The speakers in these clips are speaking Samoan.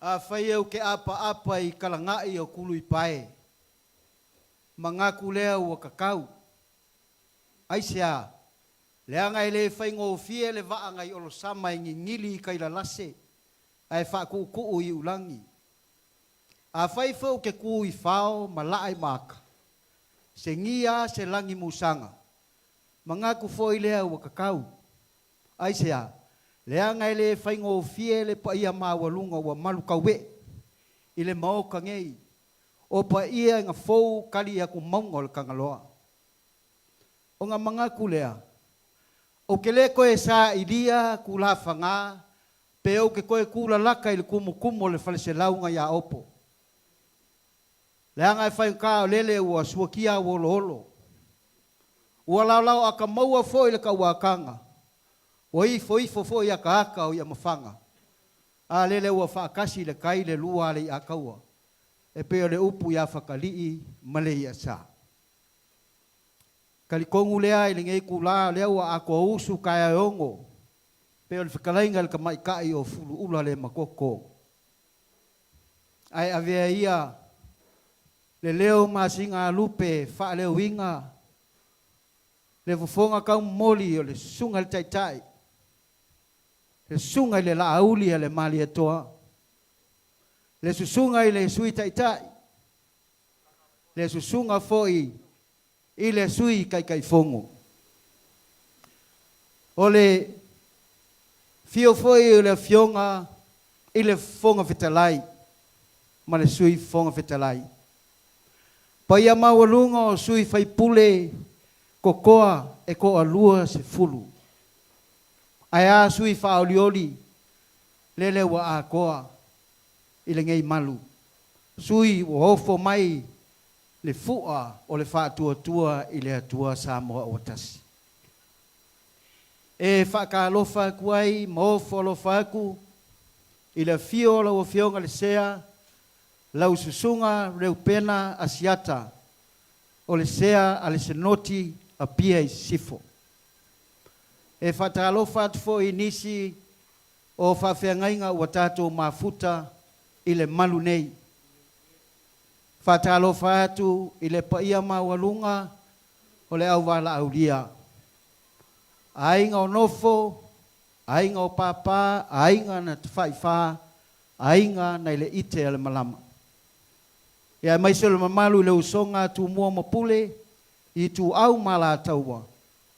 Afai ou te apaapa i kalaga'i o Kuluipae, manatu lea ua tatau. Aisea? Leaga e le faigofie le vaa nai Olosama e gigili i tai lalase ae faatuutuu i iulagi. Afai foi ou te tu i fao ma laa i maata, segia a se lagi musaga, manatu foi lea ua tatau. Aisea? Leaga e le faigofie le paia maualuga ua malu tauee i le Maota nei, o paia e gafou tali atu mauga o le Tagaloa. Ona manatu lea, ou te le toe sailia tulafaga pe ou te toe tulalata i le tumutumu o le faleselau nai Aopo. Leaga e faigata o lele ua suakia auoloolo. Ua laolao atamaua foi le tauataga, ua ifoifo foi ataata o iamafaga, a lele ua faatasi le tai le lua a le iataua, e pei o le upu ia Fatalii ma le Iasa. Talitonu lea i lenei itulā o lea ua atoa usu taeao e ono, pei o le fetalaiga i le tamaitai o Fuluula le Matoto. Ae avea ia le leo masina a lupe faaleoina le fofoga taumomoli o le Susuga i le Taitai, le Susuga i le Laauli a le Malietoa, le Susuga i le Sui Taitai, le Susuga foi i le Sui Taitaifono. O le afio foi o le Afioga i le Fofoga Fetalai ma le Sui Fofoga Fetalai. Paia maualuga o sui faipule kokoa e toalua sefulu. Ae a sui faaolioli lele ua atoa i lenei malu. Sui ua ofo mai le fua o le faatuatua i le Atua Samoa ua tasi. E faatalofa atu ai ma ofo alofa atu i le afio o lau Afioga i le Sea, lau Susuga Reupena Asiata, o le Sea a le Senoti Apia i Sisifo. E faatalofa atu foi i nisi o faafeagaiga ua tatou mafuta i le malu nei. Faatalofa atu i le paia maualuga o le auvalaaulia, aiga o nofo, aiga o pāpā, aiga na tafaifa, aiga nai le ite a le malama. Ia aemaise o le mamalu i le usoga a Tumua ma Pule, Ituau ma Alataua,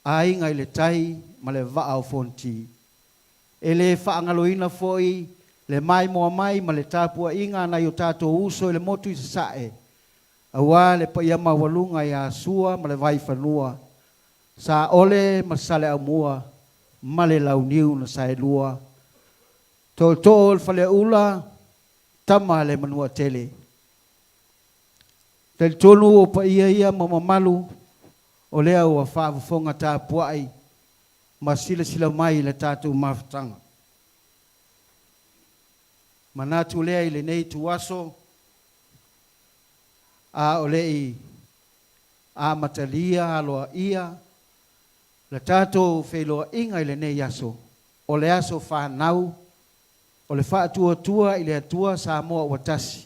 aiga i le tai ma le vaa o Fonoti. E le faagaloina foi le maimoa mai ma le tapuaiga a nai o tatou uso i le motu i Sasae, aua le paia maualuga ia Sua ma le Vaifanua, Saole ma Saleaaumua ma le Launiu na Saelua, Tootoo o le Faleula, Tama a le Manuatele. Talitonu o paia ia ma mamalu o lea ua faafofoga tapuai ma silasila mai i le tatou mafutaga. Manatu lea i lenei ituaso, a o le i amatalia aloaia le tatou feiloaiga i lenei aso, o le aso fanau o le Faatuatua i le Atua Samoa ua Tasi,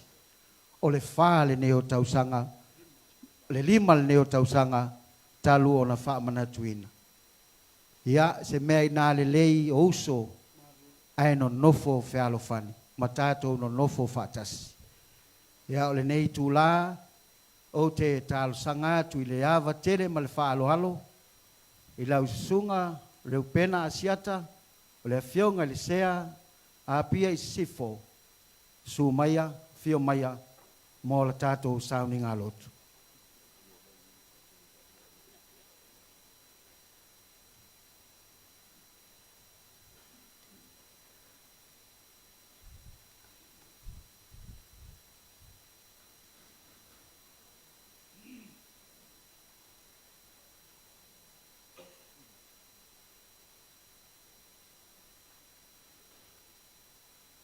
o le fa lenei o tausaga, le lima lenei o tausaga talu ona faamanatuina. Ia, se mea inā lelei o uso ae nonofo fealofani ma tatou nonofo faatasi. Ia, o lenei itulā, ou te talosaga atu i le ava tele ma le faaaloalo i lau Susuga Reupena Asiata, o le Afioga i le Sea a Apia i Sisifo, susu maia, afio maia mo la tatou sauniga lotu.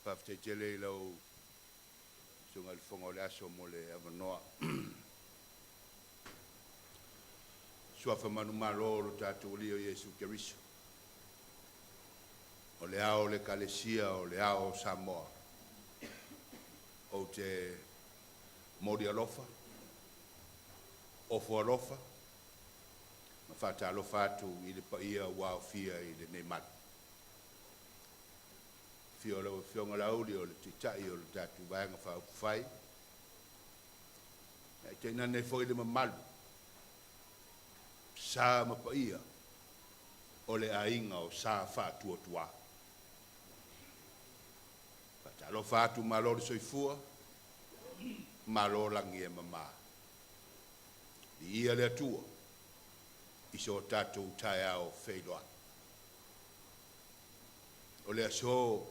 Faafetai tele i lau Susuga i le Fofoga o le Aso mo le avanoa. Suafa manumalo o lo tatou Alii o Iesu Keriso, o le Ao o le Ekalesia, o le Ao o Samoa. Ou te momoli alofa, ofo alofa ma faatalofa atu i le paia ua aofia i lenei malu. Afio lau Afioga Laauli o le Taitai o le tatou Vaega Faaupufai, ae tainane foi le mamalu, sa ma paia o le Aiga o Sa Faatuatua. E faatalofa atu, malo le soifua, malo lagi e mama. Viia le Atua i so tatou taeao feiloai. O le aso,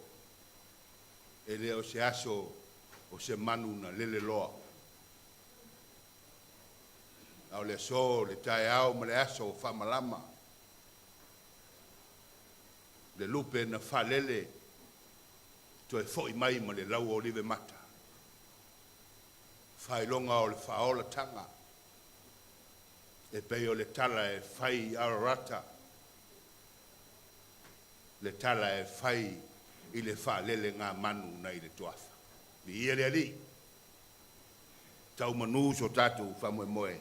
e le o se aso o se manu na lele loa, a o le aso, o le taeao ma le aso ua faamalama, le lupe na faalele toe foi mai ma le lauolivemata, faailoga o le faaolataga, e pei o le tala e fai i Ararata, le tala e fai i le faalelegamanu nai le Toafa. Viia le Alii, tau manu so tatou faamoemoe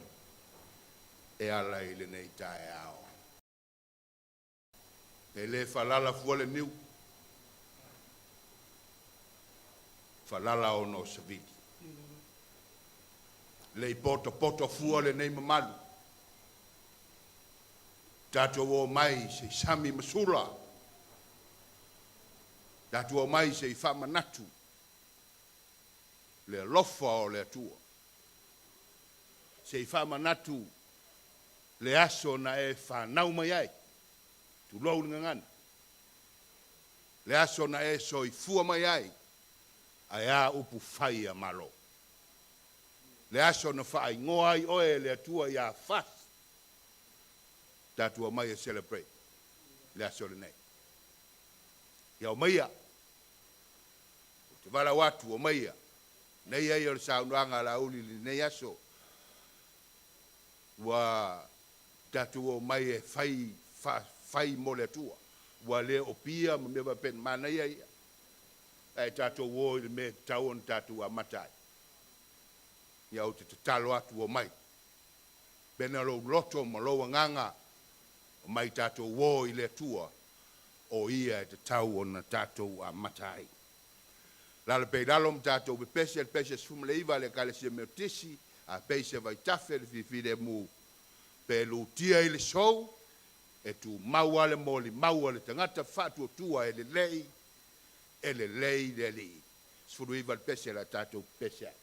e ala i lenei taeao. E le faalala fua le niu, e faalala ona o savili. E le i potopoto fua lenei mamalu, tatou omai se i sami ma sula, tatou omai se i faamanatu le alofa o le Atua, se i faamanatu le aso na e fanau mai ai, tulou le gagana, le aso na e soifua mai ai, ae a upu fai a Malo? Le aso na faaigoa ai oe e le Atua ia FAST, tatou omai e celebrate le aso lenei. Ia omaia, ou te valaau atu, omaia, o le saunoaga a Laauli i lenei aso, ua tatou omai e fai, fai mo le Atua, ua le o pia ma mea faapena, manaia ia, ae tatou o i le mea e tatau ona tatou amata ai. Ia ou te tatalo atu, omai, pena lou loto ma lou agaga, omai tatou o i le Atua, o Ia e tatau ona tatou amata ai. Lalo pea i lalo ma tatou pepese le pese 19 a le Ekalesia Metotisi, a pei se vaitafe le fifilemu, pe lutia i le sou, e tumau lava le molimau a le tagata faatuatua e lelei, e lelei le Alii. 19 le pese o le a tatou pepese ai.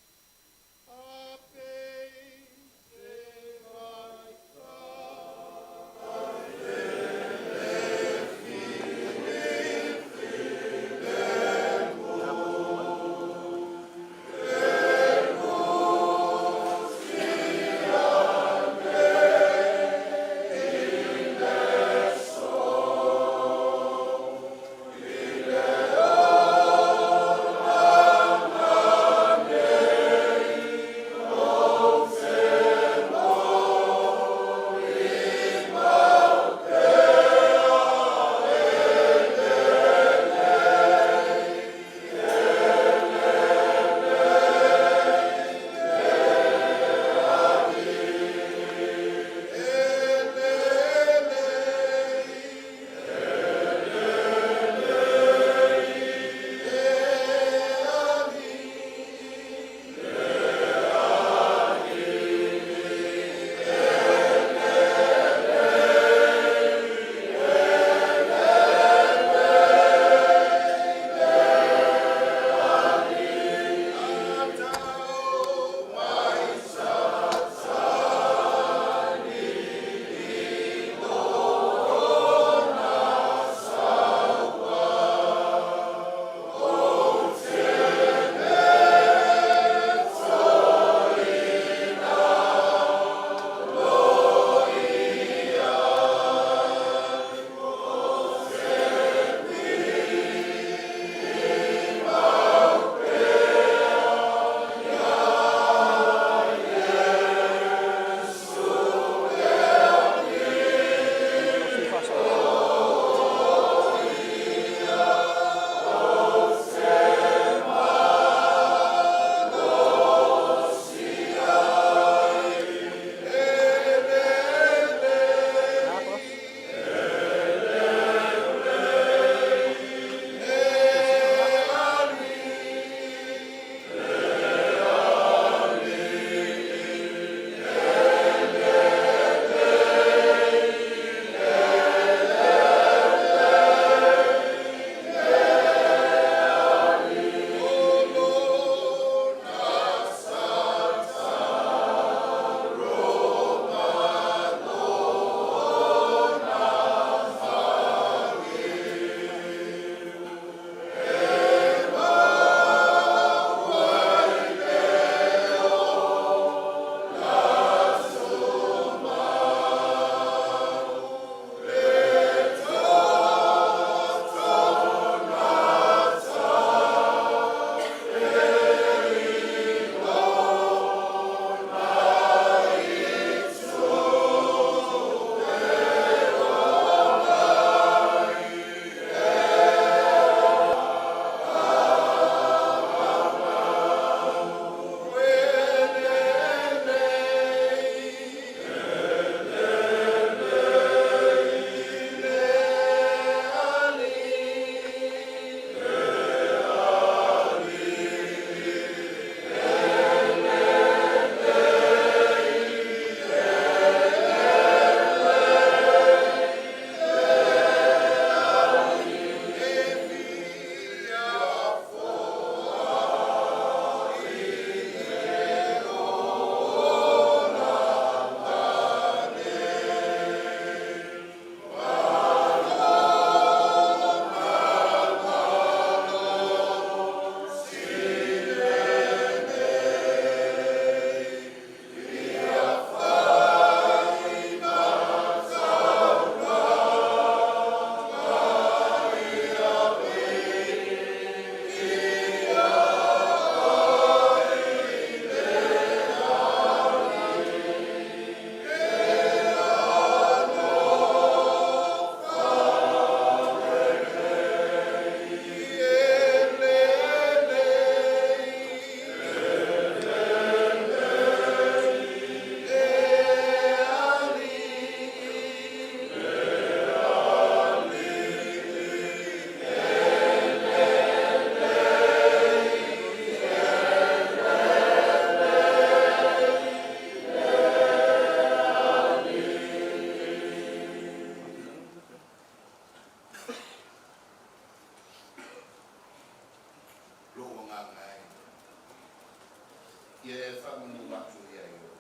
Ia e faamanu atu ia Ieova.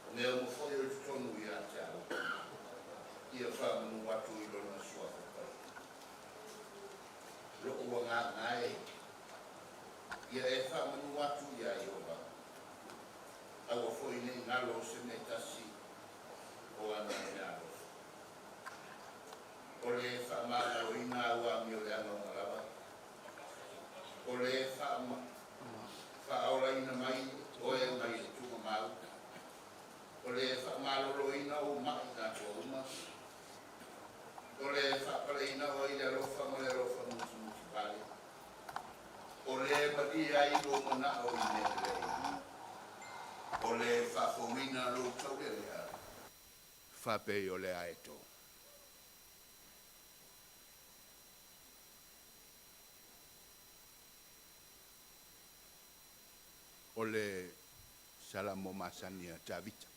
O mea uma foi o i totonu ia te au, ia faamanu atu i Lona Suafa Paia. Lo'u agaga e, ia e faamanu atu iā Ieova, aua foi ne i galo se mea tasi o ana mea alofa. O le faamagaloina au amioleaga uma lava, o le faaolaina mai oe mai le tuugamau, o le faamaloloina ou ma'i atoa uma, O le faapaleina oe i le alofa ma le alofa mutimuti vale, o le malie ai lou manao i mea lelei, o le faafouina lou taulealea faapei o le aeto. O le Salamo masani a Tavita.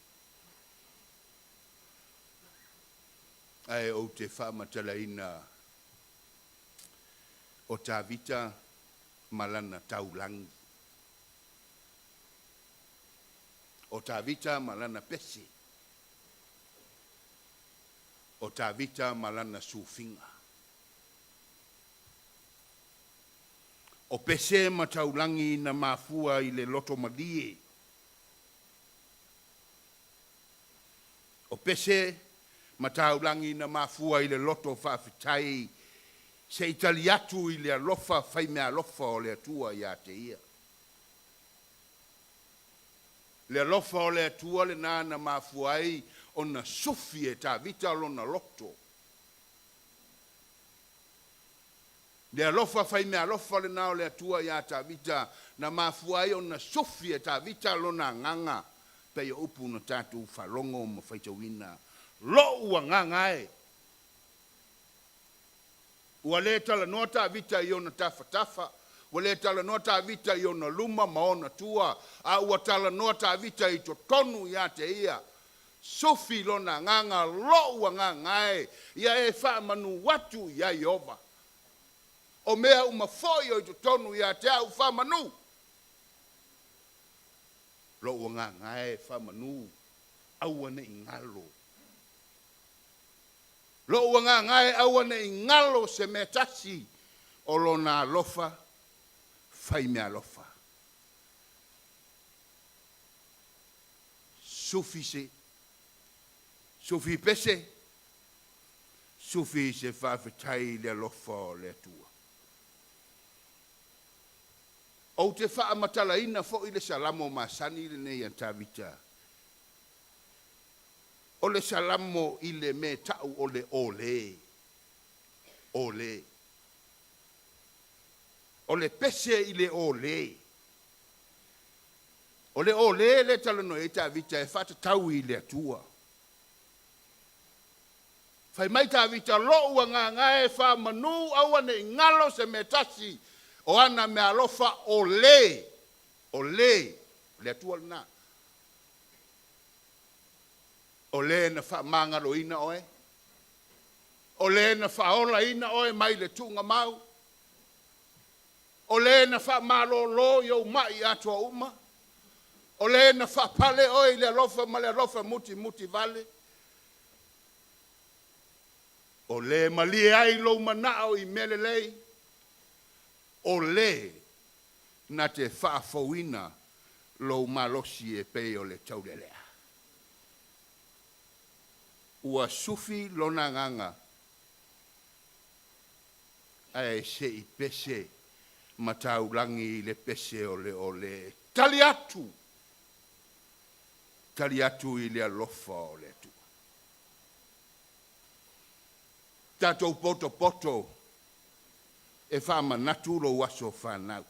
Ae ou te faamatalaina o Tavita ma lana taulagi. O Tavita ma lana pese. O Tavita ma lana sufiga. O pese ma taulagi na mafua i le loto malie. O pese ma taulagi na mafua i le loto faafetai se i tali atu i le alofa faimeaalofa o le Atua ia te ia. Le alofa o le Atua lena na mafua ai ona sufi e Tavita lona loto. Le alofa faimeaalofa lena o le Atua iā Tavita na mafua ai ona sufi e Tavita lona agaga, pei o upu na tatou faalogo ma faitauina, Lo'u agaga e! Ua le talanoa Tavita i ona tafatafa, ua le talanoa Tavita i ona luma ma ona tua, a ua talanoa Tavita i totonu ia te ia, sufi lona agaga, Lo'u agaga e, ia e faamanu atu iā Ieova. O mea uma foi o i totonu ia te au, faamanu. Lo'u agaga e, faamanu, aua ne i galo. Lo'u agaga e, aua ne i galo se mea tasi o Lona alofa faimeaalofa. Sufi se sufi pese, sufi se faafetai i le alofa o le Atua. Ou te faamatalaina foi le Salamo masani lenei a Tavita, o le Salamo i le mea ta'u o le ōlē, ōlē. O le pese i le ōlē. O le ōlē lea e talanoa ai Tavita e faatatau i le Atua. Fai mai Tavita, Lo'u agaga e, faamanu, aua ne i galo se mea tasi o ana meaalofa, o lē, o lē, o le Atua lenā, o lē na faamagaloina oe, o lē na faaolaina oe mai le tuugamau, o lē na faamalōlō i ou ma'i atoa uma, o lē na faapale oe i le alofa ma le alofa mutimuti vale, o lē malie ai lou manao i mea lelei, o lē na te faafouina lou malosi e pei o le taulealea. Ua sufi lona agaga ae se i pese ma taulagi i le pese o le ōlē. Tali atu, tali atu i le alofa o le Atua. Tatou potopoto e faamanatu lou aso fanau.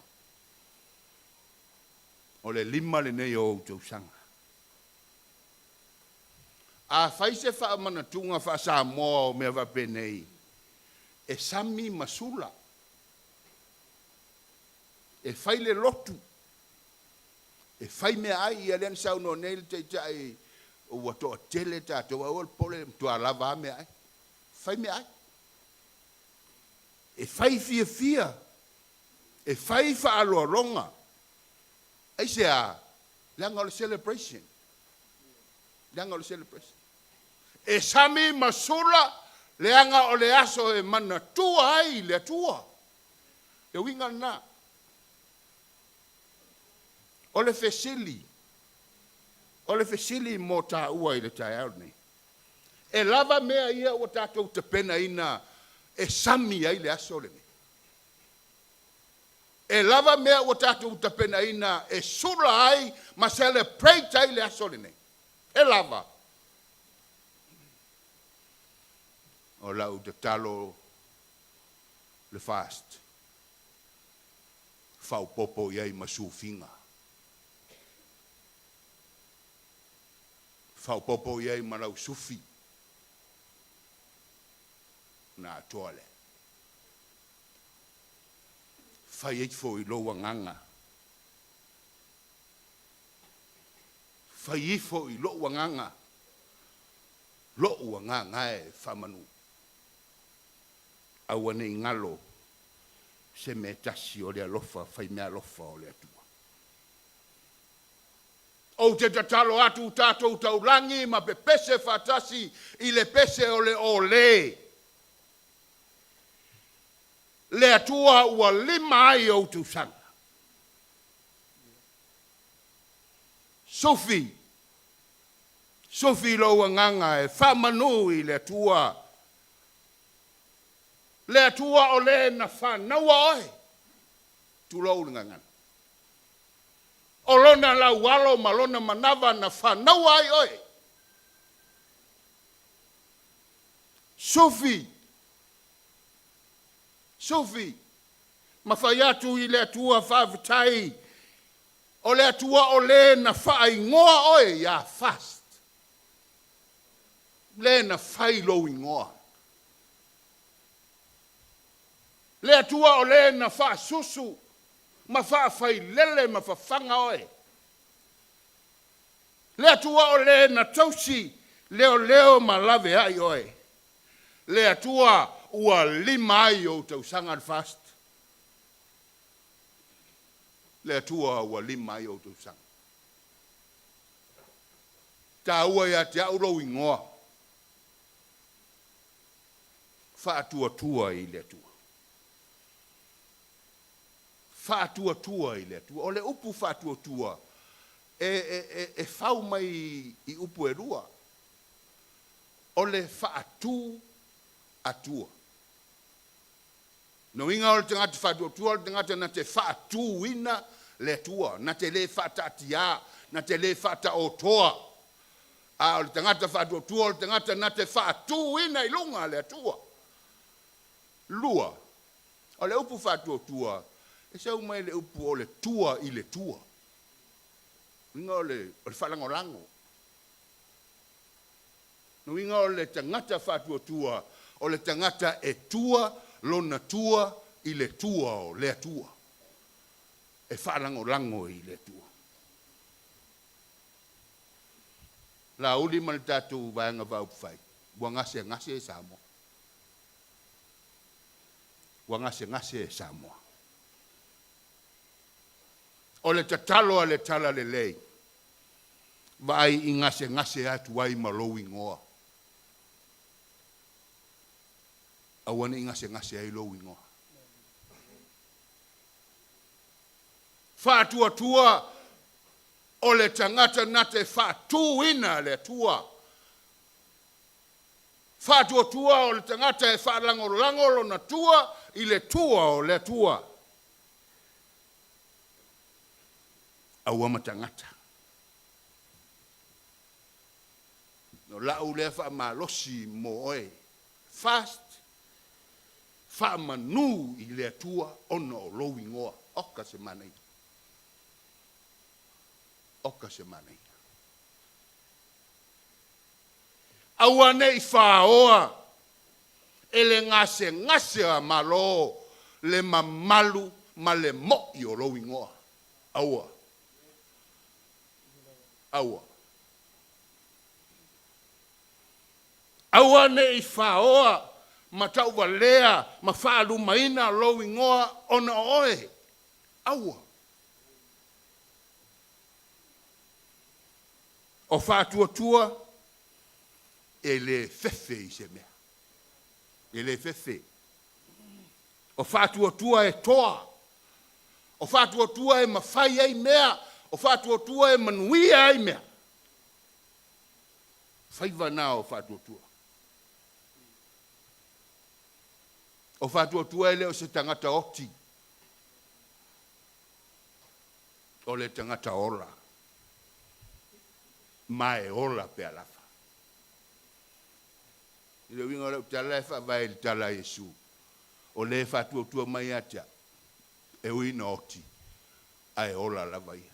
O le 5 lenei o ou tausaga. A fai se faamanatuga faa-Samoa o mea faapenei, e sami ma sula, e fai le lotu, e fai meaai, ia lea na saunoa nei le Taitai ua toatele tatou, ae aua le popole, e matua lava a meaai. Fai meaai, e fai fiafia, e fai faaaloaloga. Aisea? Leaga o le celebration. Leaga o le celebration. E sami ma sula, leaga o le aso e manatua ai le Atua. Le uiga lena. O le fesili, o le fesili mo taua i le taeao lenei. E lava mea ia ua tatou tapenaina e sami ai le aso lenei? E lava mea ua tatou tapenaina e sula ai ma celebrate ai le aso lenei? E lava. O lau tatalo le fast, faaopoopo i ai ma sufiga, faaopoopo i ai ma lau sufi ona atoa lea. Fai ifo i lou agaga, fai ifo i lou agaga, lou agaga e faamanu. Aua ne i galo se mea e tasi o le alofa faimeaalofa o le Atua. Ou te tatalo atu tatou taulagi ma pepese faatasi i le pese o le ōlē. Le Atua ua lima ai ou tausaga. Sufi, sufi lou agaga e faamanu i le Atua. Le Atua o le na fanaua oe, tulou le gagana. O lona laualo ma lona manava na fanaua ai oe. Sufi, sufi, ma fai atu i le Atua faafetai, o le Atua o le na faaigoa oe ia Fast, le na fai lou igoa. Le Atua o le na faasusu ma faafailele ma fafaga oe. Le Atua o le na tausi, leoleo ma laveai oe. Le Atua ua lima ai ou tausaga le Fast. Le Atua ua lima ai ou tausaga. Taua ia te au lou igoa. Faatuatua i le Atua. Faatuatua i le Atua. O le upu faatuatua, e, e, e, e fau mai i upu e lua. O le faatu atua. Lona uiga o le tagata faatuatua o le tagata na te faatuina le Atua, na te le faataatia, na te le faataotoa. A o le tagata faatuatua o le tagata na te faatuina i luga le Atua. Lua, o le upu faatuatua, e sau mai le upu o le tua i le tua. Uiga o le, o le faalagolago. Lona uiga o le tagata faatuatua, o le tagata e tua lona tua i le tua o le Atua. E faalagolago i le Atua. Laauli ma le tatou Vaega Faaupufai, ua gasegase Samoa. Ua gasegase Samoa. O le tatalo a le Talalelei, vaai i gasegase atu ai ma lou igoa. Aua ne i gasegase ai lou igoa. Faatuatua o le tagata na te faatuina le Atua. Faatuatua o le tagata e faalagolago lona tua i le tua o le Atua. Aua matagata. O lau lea faamalosi mo oe. Fast, faamanu i le Atua ona o lou igoa. Oka se manaia. Oka se manaia. Aua ne i faoa e le gasegase a Malo le mamalu ma le mo'i o lou igoa. Aua. Aua. Aua ne i faoa ma tauvalea ma faalumaina lou igoa ona o oe. Aua. O faatuatua e le fefe i se mea. E le fefe. O faatuatua e toa. O faatuatua e mafai ai mea. O faatuatua e manuia ai mea. Faiva na o faatuatua. O faatuatua e le o se tagata oti, o le tagata ola, ma e ola pea lava. I le uiga o lau tala e faavae i le tala a Iesu, o le e faatuatua mai ia te au, e ui ina oti, ae ola lava ia.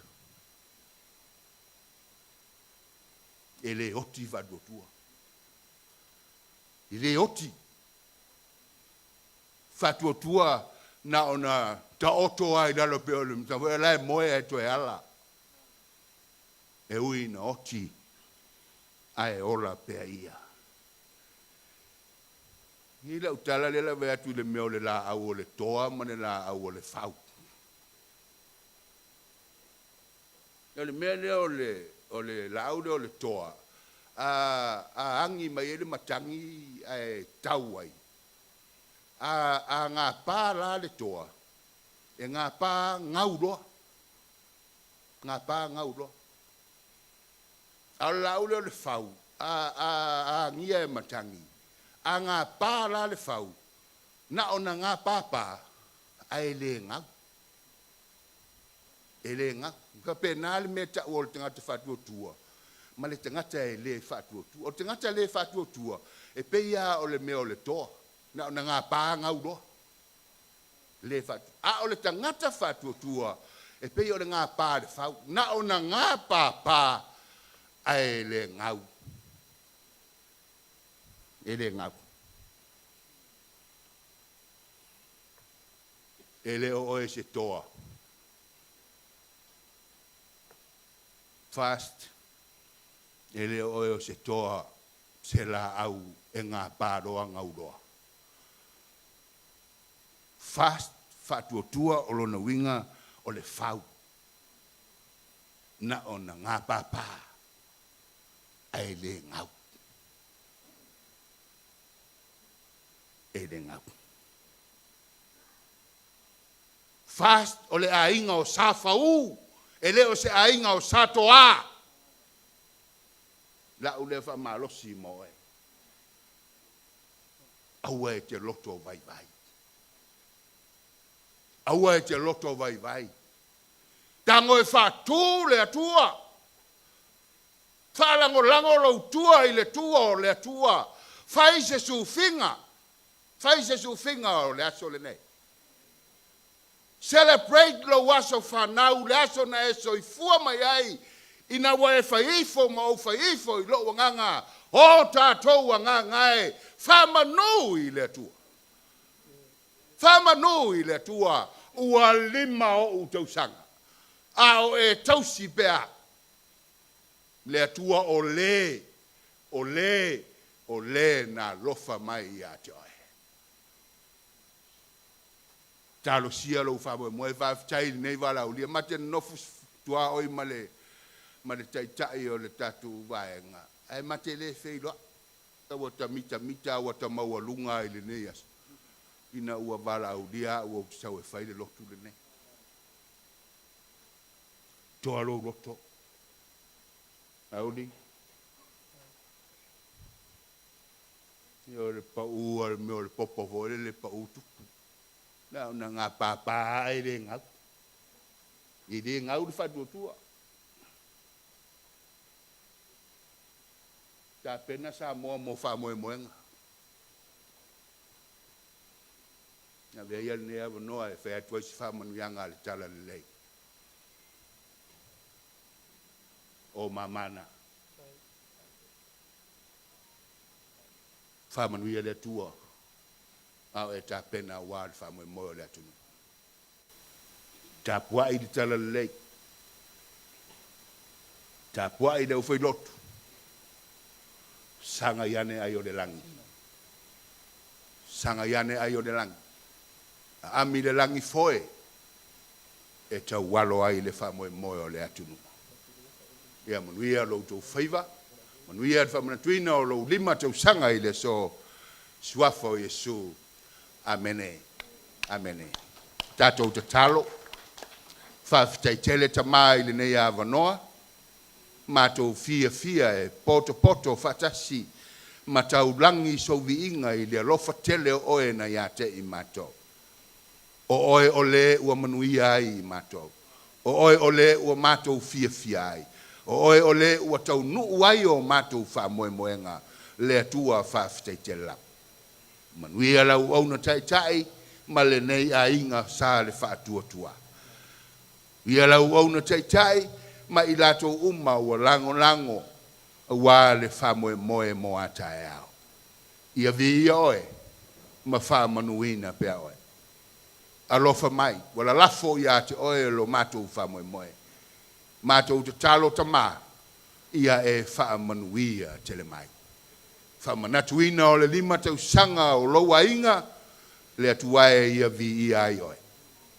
E le oti faatuatua. E le oti. Faatuatua na ona taoto lava i lalo e pei o le o la e moe ae toe ala. E ui ina oti, ae ola pea ia. E i ai lau tala lea o le a fai atu i le mea o le laau o le toa ma le laau o le fau. O le mea lea o le, o le laau lea o le toa, a, a agi mai ai le matagi ae tau ai, a, a gapa la le toa, e gapa gau loa. Gapa gau loa. A o le laau lea o le fau, a, a, a agia e matagi, a gapa la le fau, na ona gapapa, ae le gau. E le gau. E faapena le mea e taua o le tagata faatuatua ma le tagata e le faatuatua. O le tagata le faatuatua, e pei lava o le mea o le toa, na ona gapa gau loa. Le faatuatua. A o le tagata faatuatua, e pei o le gapa a le fau, na ona gapapa ae le gau. E le gau. E le o oe se toa. First, e le o oe o se toa, se laau e gapa loa gau loa. First, faatuatua o lona uiga o le fau. Na ona gapapa ae le gau. E le gau. First, o le aiga o Sa Fau, e le o se aiga o Sa Toa. Lau lea faamalosi mo oe. Aua e te loto vaivai. Aua e te loto vaivai. Tago e faatu le Atua. Faalagolago lou tua i le tua o le Atua. Fai se sufiga. Fai se sufiga o le aso lenei. Celebrate lou aso fanau, le aso na e soifua mai ai, ina ua e fai ifo ma ou fai ifo i lou agaga, o tatou agaga e, faamanu i le Atua. Faamanu i le Atua, ua lima ou tausaga, a o e tausi pea au. Le Atua o le, o le, o le na alofa mai ia te oe. Talosia lou faamoemoe, faafetai i lenei valaaulia. Ma te nonofo tuaoi ma le, ma le taitai o le tatou vaega, ae ma te le feiloai. Ua ta mitamita ua ta maualuga lava i lenei aso, ina ua valaaulia au ou te sau e fai le lotu lenei. Toa lou loto. Auli. O le pau o le mea o le popo foi lele e pau tupu. Na ona gapapa lava e le gau. E le gau le faatuatua. Tapena Samoa mo faamoemoega. Avea ia lenei avanoa e fai atu ai se faamanuiaga a le Talalelei. O mamana. Faamanuia le Atua a o e tapena aua le faamoemoe o le atunuu. Tapuai le Talalelei, tapuai le aufailotu, sagai ane ai o le lagi, sagai ane ai o le lagi, aami le lagi foe e taualo ai le faamoemoe o le atunuu. Ia manuia lo outou faiva, manuia le faamanatuina o lou 5 tausaga i le aso Suafa o Iesu. Amene. Amene. Tatou tatalo, faafetai tele Tama i lenei avanoa, matou fiafia e potopoto faatasi ma taulagi sou viiga i le alofa tele o oe na ia te i matou. O oe o le ua manuia ai i matou. O oe o le ua matou fiafia ai. O oe o le ua taunuu ai o matou faamoemoega, le Atua faafetai tele lava. Manuia lau auauna taitai ma lenei aiga sa le faatuatua. Manuia lau auauna taitai ma i latou uma ua lagolago aua le faamoemoe mo a taeao. Ia viia oe ma faamanuina pea oe. Alofa mai, ua lalafo ia te oe lo matou faamoemoe. Matou tatalo Tama, ia e faamanuia tele mai. Faamanatuina o le 5 tausaga o lou aiga, le Atua e ia viia ai oe.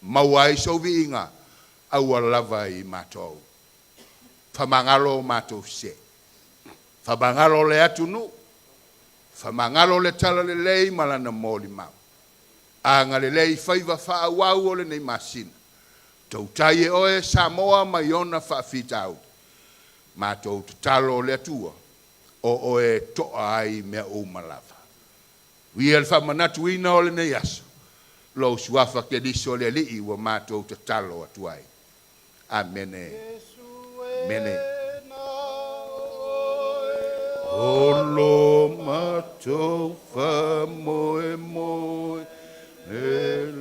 Maua ai sou viiga, aua lava i matou. Faamagalo o matou sese. Faamagalo le atunuu. Faamagalo le talalelei ma lana molimau. Agalelei faiva faaauau o lenei masina. Tautai e oe Samoa mai ona faafitauli. Matou tatalo le Atua, o oe toa ai mea uma lava. Ia le faamanatuina o lenei aso, lou suafa Keriso le Alii ua matou tatalo atu ai. Amene. Amene. O lo matou faamoemoe e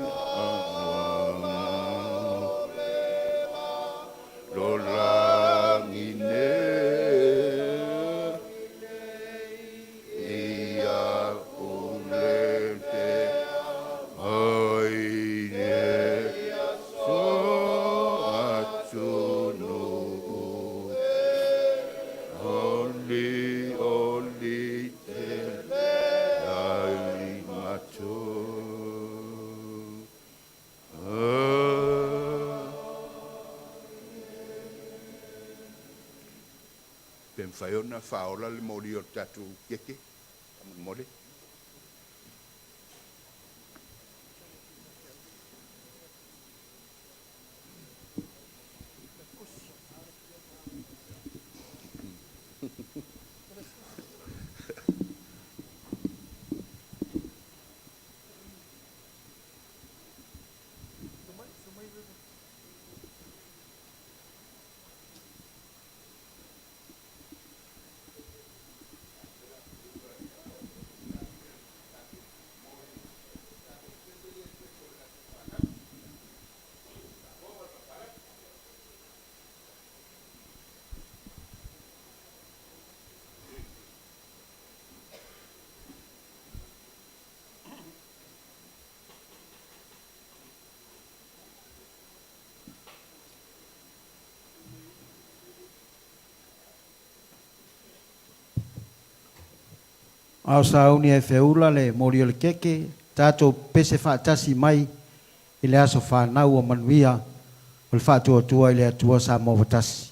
lo lagi nei, ia ule te ai ne so atunuu. Oli oli te ai matou. Pe mafai ona faaola le moli o le tatou keke, faamolemole. A o sauni e feula le moli o le keke, tatou pese faatasi mai i le aso fanau o manuia o le faatuatua i le Atua Samoa ua tasi.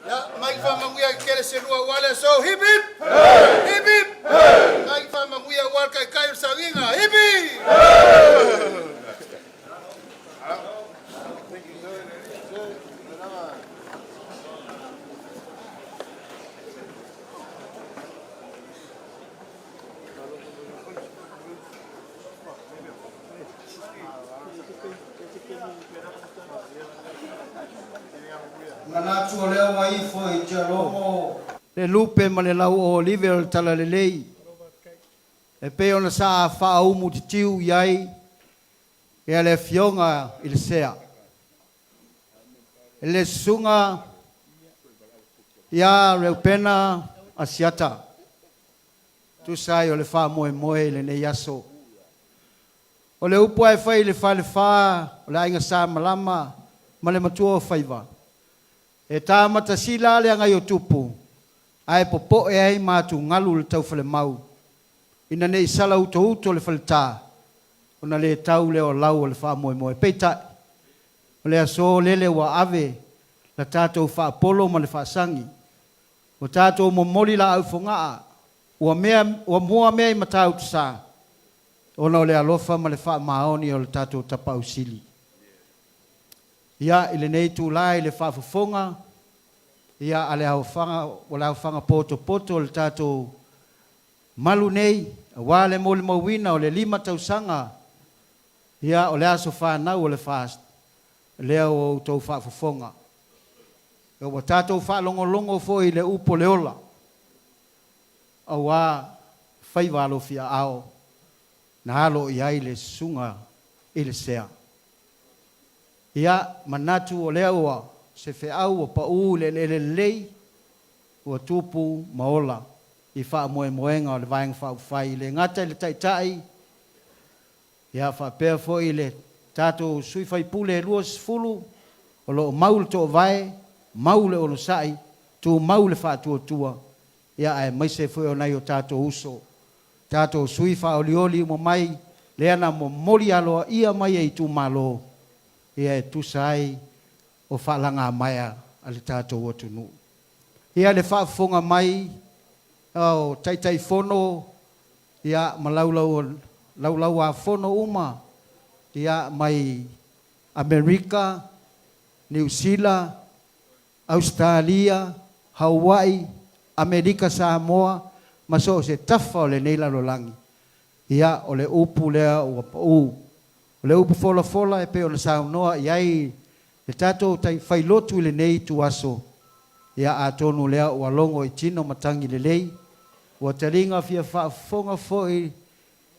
Ya, mai faamanuia tele se lua ua le so hip hip. Hip hip. Mai faamanuia ua kai kai o sagiga. Hip hip. Manatu o lea ua ifo i tialogo le lupe ma le lauolive o le talalelei e pei ona sa faaumu titiu i ai ia le Afioga i le Sea, le Susuga ia Reupena Asiata, tusa ai o le faamoemoe i lenei aso. O le upu lava e fai i le falefa o le Aiga Sa Malama ma le Matua o Faiva, e ta matasila le agai o Tupu, ae popoe ai ma atugalu le taufalemau, ina ne i sala utouto le faleta, ona le tau lea o lau o le faamoemoe. Peitai, o le aso lele ua ave la tatou faapolo ma le faasagi, ua tatou momoli laau i Fogaa, ua mea, ua mua mea i Matautusa, ona o le alofa ma le faamaoni o le tatou Tapaau Sili. Ia, i lenei itula i le faafofoga ia a le aofaga, o le aofaga potopoto o le tatou malu nei, aua le molimauina o le 5 tausaga ia o le aso fanau o le FAST, lea ua outou faafofoga. Ia ua tatou faalogologo foi i le upu o le ola, aua faiva alofiaao na alo i ai le susuga i le Sea. Ia, manatu o lea ua se feau ua pau i le eleele lelei, ua tupu ma ola i faamoemoega o le Vaega Faaupufai, e le gata i le Taitai, ia faapea foi i le tatou sui faipule e 20 o lo o mau le toovae, mau le onosai, tumau le faatuatua, ia aemaise foi o nai o tatou uso, tatou sui faaolioli uma mai, lea na momoli aloaia mai e itumalo, ia e tusa ai o faalagamaea a le tatou atunuu. Ia le faafofoga mai o Taitaifono ia ma laulau laulauafono uma ia mai Amerika, Niu Sila, Ausetalia, Hawaii, Amerika Samoa ma so o se tafa o lenei lalolagi, ia o le upu lea ua pau. O le upu folafola e pei ona saunoa i ai le tatou tai failotu i lenei ituaso, ia atonu lea ua logo i tino matagi lelei, ua taliga fia faafofoga foi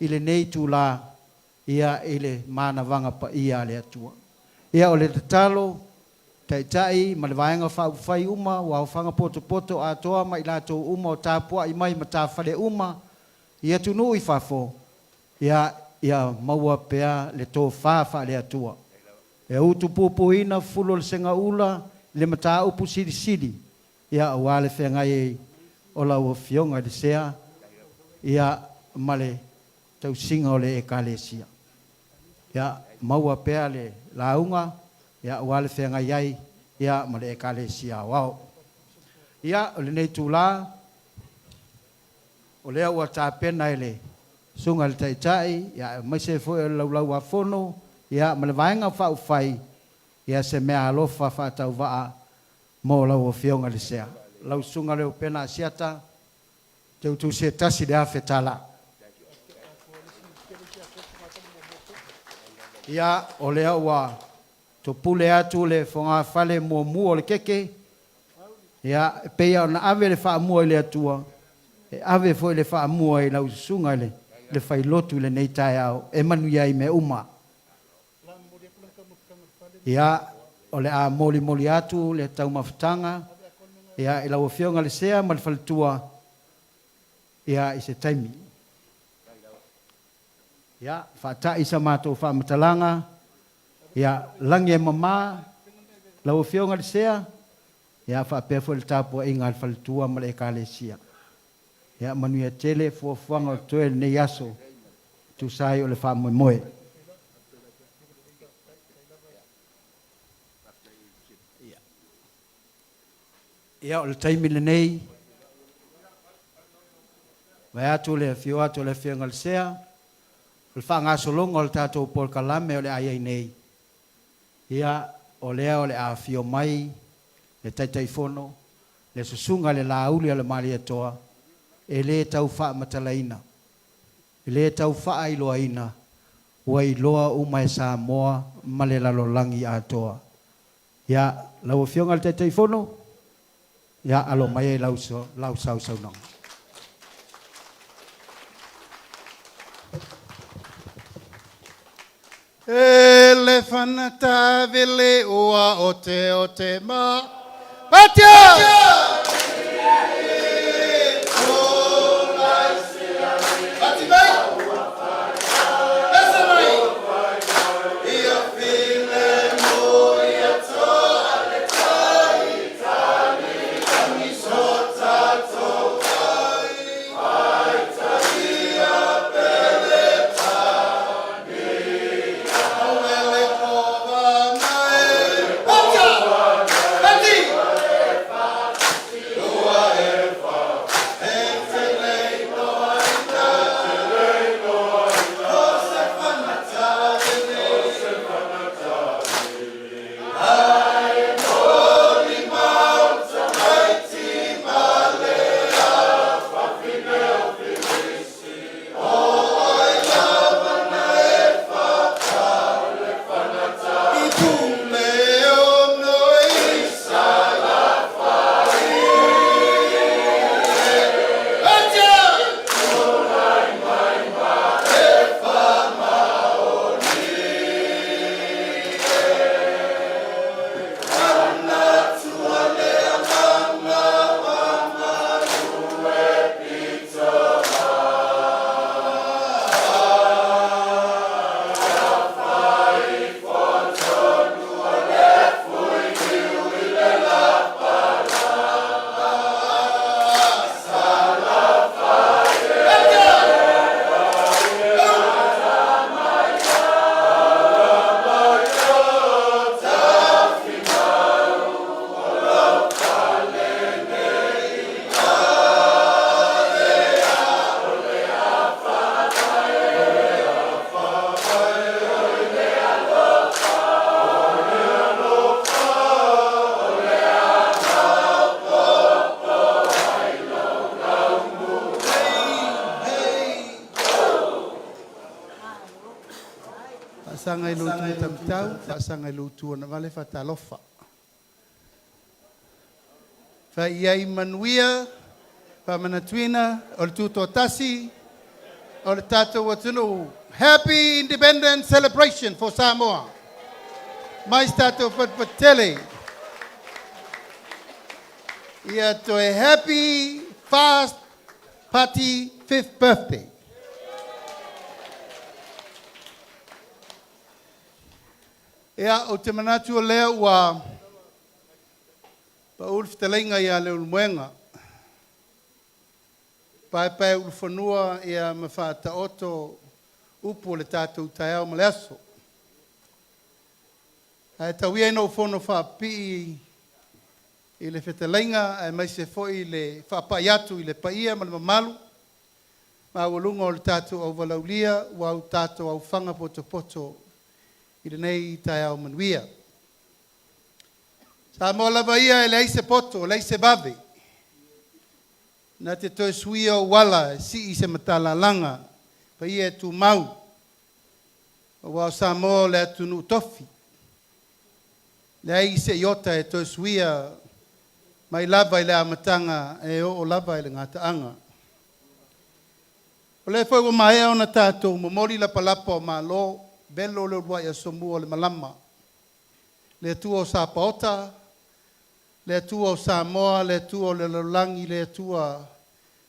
i lenei itula, ia i le manavaga paia a le Atua. Ia o le tatalo, Taitai ma le Vaega Faaupufai uma ua aofaga potopoto atoa ma i latou uma o tapuai mai matafale uma i atunuu i fafo, ia, ia maua pea le tofa faale-Atua e utupupuina fulu o le segaula i le mataupu silisili, ia, aua le feagai ai o lau Afioga i le Sea, ia, ma le tausiga o le Ekalesia. Ia maua pea le lauga, ia, aua le feagai ai, ia, ma le Ekalesia Aoao. Ia, o lenei itula, o lea ua tapena e le Susuga i le Taitai, ia, aemaise foi o le Laulau-a-Fono, ia, ma le Vaega Faaupufai, ia, se meaalofa faatauvaa mo lau Afioga i le Sea. Lau Susuga Leupena Asiata, teutusi e tasi le $1,000. Ia, o lea ua topule atu le fogafale muamua o le keke, ia, e pei lava ona ave le faamua i le Atua, e ave foi le faamua i lau susuga i le failotu i lenei taeao, e manuia ai mea uma. Ia, o le a molimoli atu le taumafataga, ia, i lau Afioga i le Sea ma le faletua, ia, i se taimi. Ia, faata'i sa matou faamatalaga, ia, lagi e mama lau Afioga i le Sea, ia, faapea foi le tapuaiga a le faletua ma le Ekalesia. Ia, manuia tele fuafuaga o totoe i lenei aso e tusa ai o le faamoemoe. Ia, o le taimi lenei, vaeatu le afio atu o le Afioga i le Sea, o le faagasologa o le tatou polokalame o le a i ai nei, ia, o lea o le a afio mai le Taitaifono, le Susuga i le Laauli a le Malietoa, e le tau faamatalaina, e le tau faailoaina, ua iloa uma e Samoa ma le lalolagi atoa. Ia, lau Afioga i le Taitaifono, ia, alo mai ai lau, lau sausaunoaga. E le fanatavele ua o te o te ma. Patia! Faasaga i lo outou taumatau, faasaga i lo outou agavale faatalofa. Fai ai manuia, faamanatuina o le tutoatasi o le tatou atunuu. Happy Independence Celebration for Samoa. Mai se tatou fatupatutele. Ia toe happy fast party fifth birthday. Ia, ou te manatu o lea ua pau le fetalaiga ia Leulumoega. Paepae ulufanua ia ma faataoto upu o le tatou taeao ma le aso. Ae tau ia ina ou fono faapipii i le fetalaiga aemaise foi le faapai atu i le paia ma le mamalu maualuga o le tatou auvalaulia ua o tatou aufaga potopoto i lenei taeao manuia. Samoa lava ia e leai se poto, leai se vave, na te toe suia ou ala e sii se matalalaga, paia e tumau, aua o Samoa o le atunuu tofi, leai se iota e toe suia mai lava i le amataga e oo lava i le gataaga. O lea foi ua maea ona tatou momoli lapalapa o malo, velo le uluai asomua o le malama. Le Atua o Sapaota, le Atua o Samoa, le Atua o le lalolagi, le Atua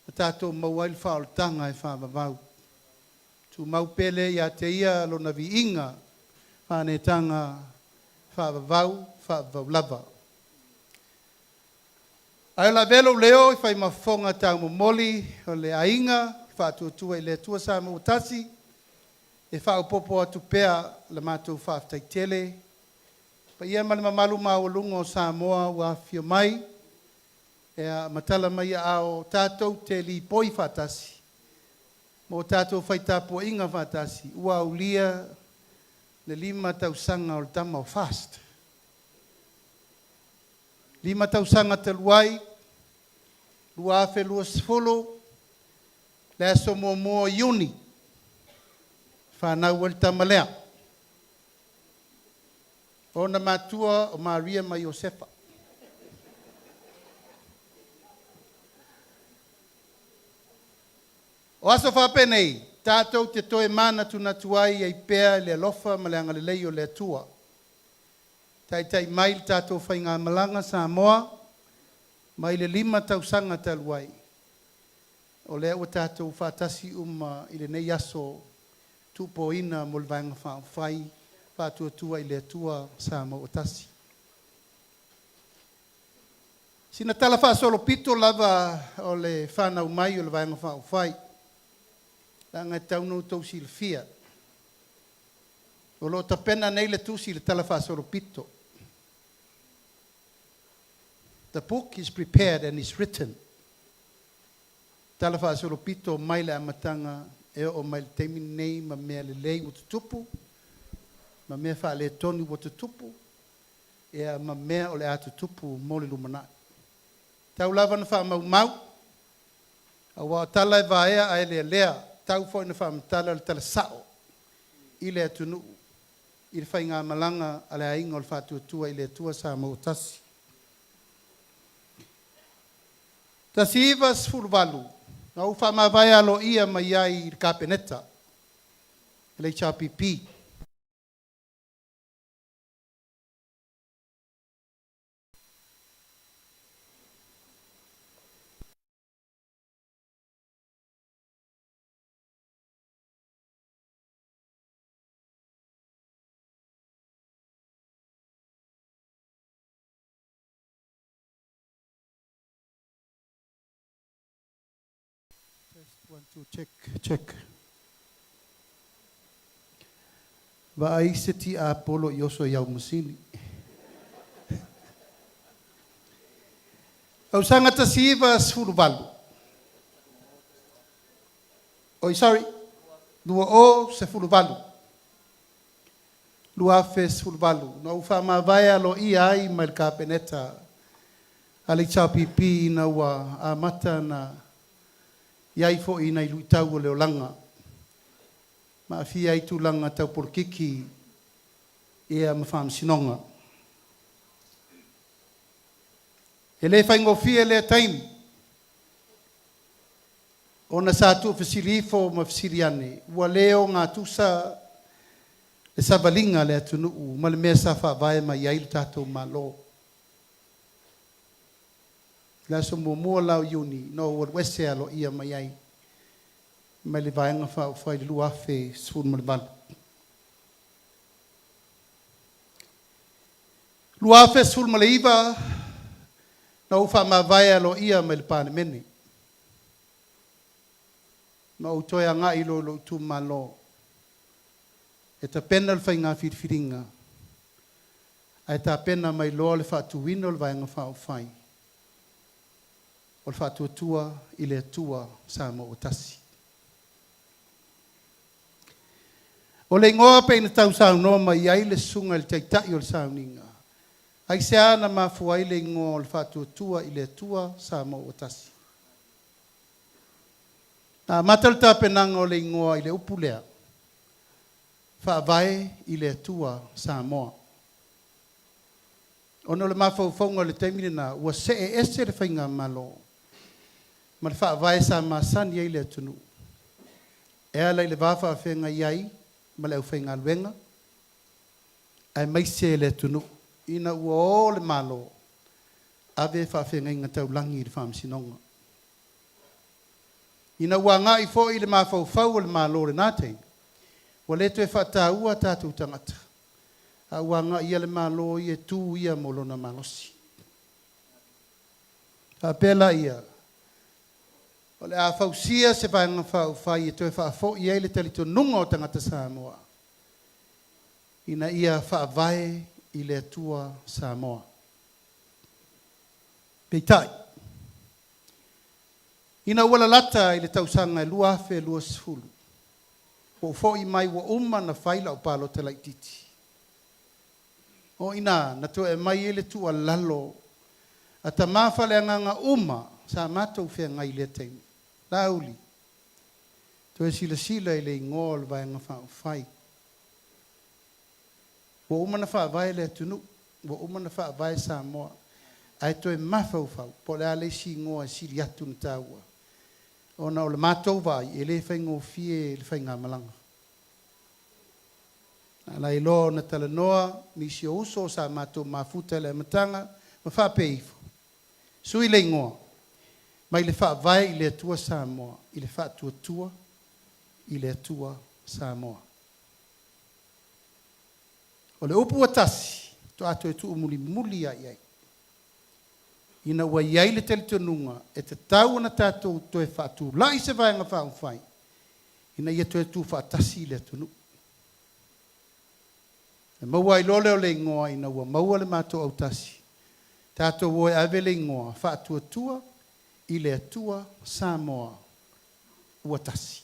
na tatou maua ai le faaolataga e faavavau. Tumau pele ia te ia lona viiga, faaneetaga faavavau, faavavau lava. Ae o le a avea lou leo e fai ma fofoga taumomoli o le aiga Faatuatua i le Atua Samoa ua Tasi e faaopoopo atu pea le matou faafetai tele. Paia ma le mamalu maualuga o Samoa ua afifio mai ia ma tala mai aao tatou te lipoi faatasi ma o tatou fai tapuaiga faatasi ua aulia le 5 tausaga o le tama o FAST. 5 tausaga talu ai, 2020, le aso 1 o Iuni, fanau ai le tama lea. O ona matua o Maria ma Iosefa. O aso faapenei, tatou te toe manatunatu ai ai pea i le alofa ma le agalelei o le Atua. Taitai mai le tatou faigamalaga Samoa mai le 5 tausaga talu ai. O lea ua tatou faatasi uma i lenei aso tuupoina mo le Vaega Faaupufai Faatuatua i le Atua Samoa ua Tasi. Sina tala faasolopito lava o le fanau mai o le Vaega Faaupufai, leaga e tatau ona outou silafia. O lo o tapena nei le tusi i le tala faasolopito. The book is prepared and is written. Tala faasolopito mai le amataga e oo mai le taimi lenei ma mea lelei ua tutupu, ma mea faaletonu ua tutupu, ia ma mea o le a tutupu mo le lumanai. Tau lava na faamaumau, aua o tala e vaea ae lealea, tau foi na faamatala le tala sao i le atunuu i le faigamalaga a le aiga o le Faatuatua i le Atua Samoa ua Tasi. 1918, na ou faamavae aloaia mai ai i le Kapeneta, le HRPP. Test, one, two, check, check. Vaai se tiapolo i oso i au masini. Tausaga 1918. Oi, sorry. 2018. 2018. Na ou faamavae aloaia ai mai le Kapeneta a le HRPP ina ua amata na i ai foi nai luitau o le olaga. Ma aafia ai tulaga tau polokiki ia ma faamasinoga. E le faigofie lea taimi, ona sa tuufesili ifo ma fesili ane, ua le ogatusa le savaliga a le atunuu ma le mea sa faavae mai ai le tatou Malo. Le aso 1 la o Iuni, na ou alu ese aloaia mai ai mai le Vaega Faaupufai i le 2018. 2019, na ou faamavae aloaia mai le Palemene, ma ou toe agai loa i lou itumalo e tapena le faiga filifiliga, ae tapena mai loa le faatuina o le Vaega Faaupufai o le Faatuatua i le Atua Samoa ua Tasi. O le igoa pei ona tausaunoa mai ai le susuga i le Taitai o le sauniga, aisea na mafua ai le igoa o le Faatuatua i le Atua Samoa ua Tasi? Na amata le tapenaga o le igoa i le upu lea, Faavae i le Atua Samoa. Ona o le mafaufauga i le taimi lena, ua see ese le faigamalo ma le faavae sa masani ai le atunuu, e ala i le va faafeagai ai ma le aufaigaluega, aemaise le atunuu, ina ua o le Malo ave faafeagaiga taulagi i le faamasinoga. Ina ua agai foi le mafaufau o le Malo i lena taimi, ua le toe faataua tatou tagata, a ua agai ia le Malo ia e tu ia mo lona malosi. Faapea laia, o le a fausia se Vaega Faaupufai e toe faafoi ai le talitonuga o tagata Samoa ina ia faavae i le Atua Samoa. Peitai, ina ua lalata i le tausaga e 2020, ua ou foi mai ua uma ona fai lau palota laitiiti. O i ina na toe aumai ai le tuualalo a tama faaleagaga uma sa matou feagai i lea taimi, Laauli, toe silasila i le igoa o le Vaega Faaupufai. Ua uma ona faavae le atunuu, ua uma ona faavae Samoa, ae toe mafaufau po o le a le isi igoa e sili atu ona taua, ona o le matou vaai e le faigofie le faigamalaga. Na ala ai loa ona talanoa nisi o uso sa matou mafuta i le amataga ma faapea ifo, sui le igoa mai le Faavae i le Atua Samoa i le Faatuatua i le Atua Samoa. O le upu ua tasi, faatoa toe tuumulimuli lava i ai, ina ua i ai le talitonuga e tatau ona tatou toe faatulai se Vaega Faaupufai ina ia toe tuufaatasi le atunuu. E maua ai loa lea o le igoa ina ua maua le matou autasi, tatou o e ave le igoa Faatuatua i le Atua Samoa ua Tasi.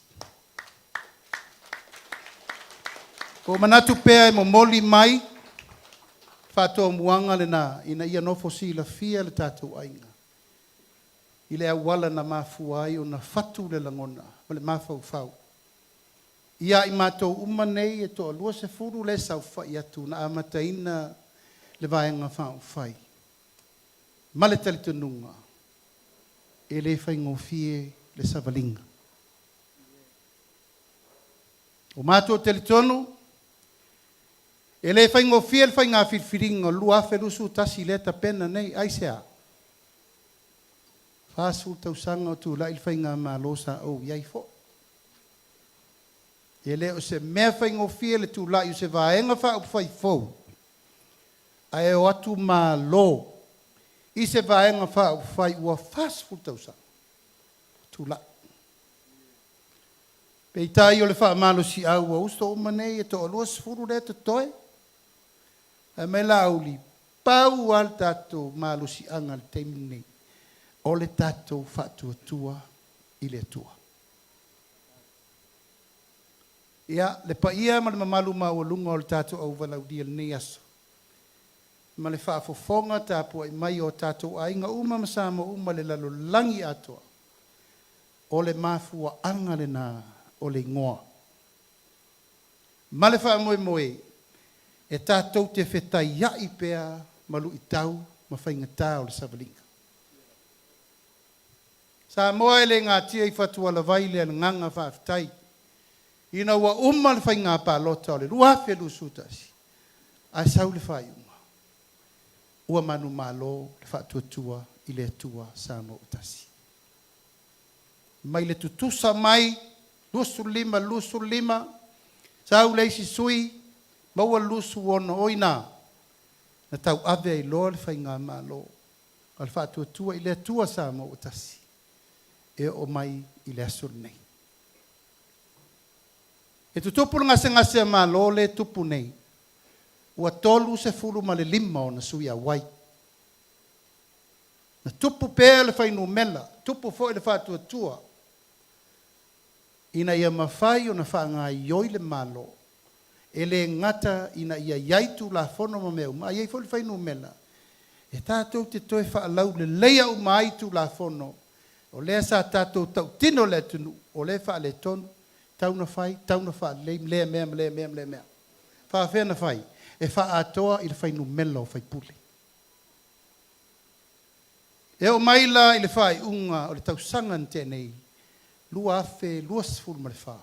Ua ou manatu pea e momoli mai faatomuaga lena ina ia nofo silafia le tatou aiga i le auala na mafua ai ona fatu le lagona ma le mafaufau ia i matou uma nei e toalua sefulu lea e saofafai atu na amataina le Vaega Faaupufai ma le talitonuga e le faigofie le savaliga. Ua matou talitonu e le faigofie le faiga filifiliga o le 2021 lea e tapena nei. Aisea? 40 tausaga o tulai le faigamalo sa ou i ai foi. E le o se mea faigofie le tulai o se Vaega Faaupufai fou ae o atu malo i se Vaega Faaupufai ua 40 tausaga o tulai. Peitai o le faamalosiau ua uso uma nei e toa-20 lea e totoe, fai mai Laauli, pau lava le tatou malosiaga i le taimi lenei, o le tatou faatuatua i le Atua. Ia, le paia ma le mamalu maualuga o le tatou auvalaulia i lenei aso, ma le faafofoga tapuai mai a o tatou aiga uma ma Samoa uma i le lalolagi atoa, o le mafuaaga lena o le igoa ma le faamoemoe e tatou te fetaiai pea ma luitau ma faigata o le savaliga. Samoa e le natia i fatualavai le agaga faafetai ina ua uma le faiga palota o le 2021 ae sau le faaiuga ua manumalo le Faatuatua i le Atua Samoa ua Tasi. Mai le tutusa mai 25 25 sau le isi sui maua le 26 o i ina na tauave ai loa le faigamalo a le Faatuatua i le Atua Samoa ua Tasi e oo mai i le aso lenei. E tutupu le gasegase a Malo lea e tupu nei, ua 35 ona sui auai. Na tupu pea le fuainumera, tupu foi le faatuatua ina ia mafai ona faagaioi le Malo, e le gata ina ia i ai Tulafono ma mea uma, ae i ai foi le fuainumera e tatou te toe faalauleleia uma ai Tulafono o lea sa tatou tautino le atunuu, o lea e faaletonu, tau na fai, tau na faalelei lea mea ma lea mea ma lea mea. Faafefea na fai? E faaatoa i le fuainumera o faipule. E oo mai la i le faaiuga o le tausaga na tea nei, 2024,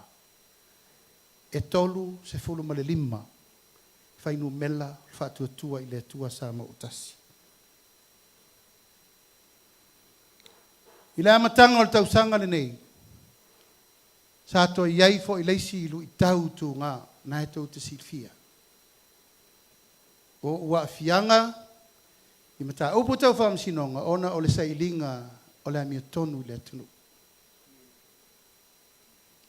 e 35 fuainumera o le Faatuatua i le Atua Samoa ua Tasi. I le amataga o le tausaga lenei, sa toe i ai foi le isi luitau tuga, na e tou te silafia. O ou aafiaga i mataupu tau faamasinoga ona o le sailiga o le amiotonu i le atunuu.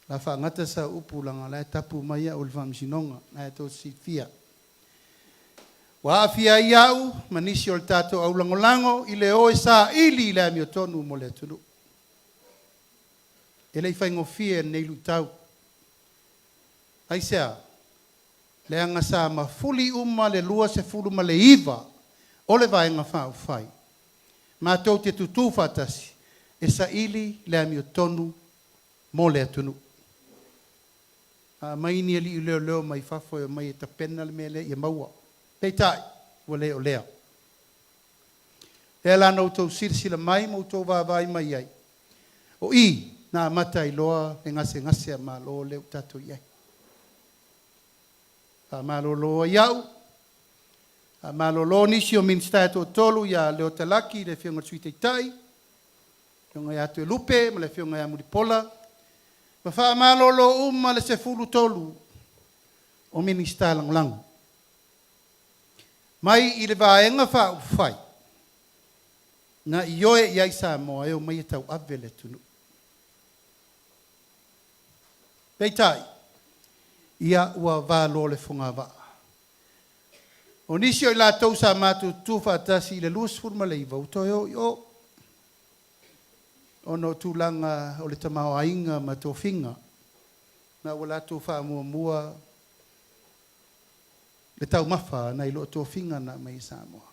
La faagata sau upu leaga o la e tapu mai au e le faamasinoga, na e tou te silafia. Ua aafia ai au ma nisi o le tatou aulagolago i le o e saili i le amiotonu mo le atunuu. E le i faigofie lenei luitau. Aisea? Leaga sa mafuli uma le 29 o le Vaega Faaupufai matou te tutū faatasi e saili le amiotonu mo le atunuu. A aumai ni alii leoleo mai fafo e omai e tapena le mea lea ia maua. Peitai, ua le o lea. Lea la na outou silasila mai ma outou vaavaai mai ai, o i na amata ai loa le gasegase a Malo lea ua tatou i ai. Faamalolo ai au, faamalolo nisi o Minisita e toatolu ia Leota Laki le Afioga i le Sui Taitai, Afioga ia Toelupe ma le Afioga ia Mulipola, ma faamalolo uma le 13 o Minisita Lagolago. Mai i le Vaega Faaupufai na ioe i ai Samoa e omai e tauave le atunuu. Peitai, ia ua valo le fogavaa. O nisi o i latou sa matou tutu faatasi i le 29 ua toe o i o ona o tulaga o le tamaoaiga ma tofiga ma ua latou faamuamua le taumafa nai lo tofiga na aumai e Samoa.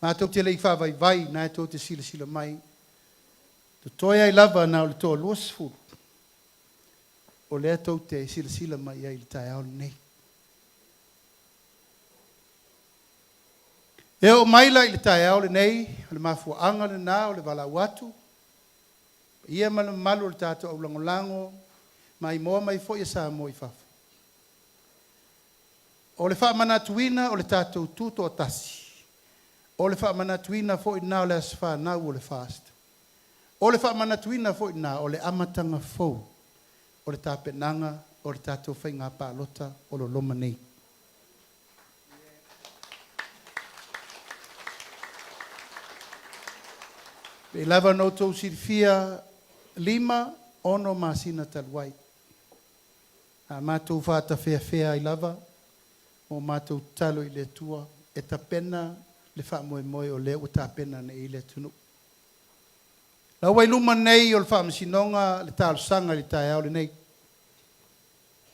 Matou te le i faavaivai, na e tou te silasila mai, totoe ai lava na o le toa 20 o lea tou te silasila mai ai i le taeao lenei. E oo mai la i le taeao lenei, o le mafuaaga lena o le valaau atu, paia ma le mamalu o le tatou aulagolago, maimoa mai foi e Samoa i fafo. O le faamanatuina o le tatou tutoatasi, o le faamanatuina foi lena o le aso fanau o le FAST, o le faamanatuina foi lena o le amataga fou o le tapenaga o le tatou faiga palota o lo o loma nei. Pei lava ona outou silafia, 5, 6 masina talu ai, a matou faatafeafea ai lava ma o matou tatalo i le Atua e tapena le faamoemoe o lea ua tapena nei i ai le atunuu. La ua i luma nei o le Faamasinoga le talosaga i le taeao lenei.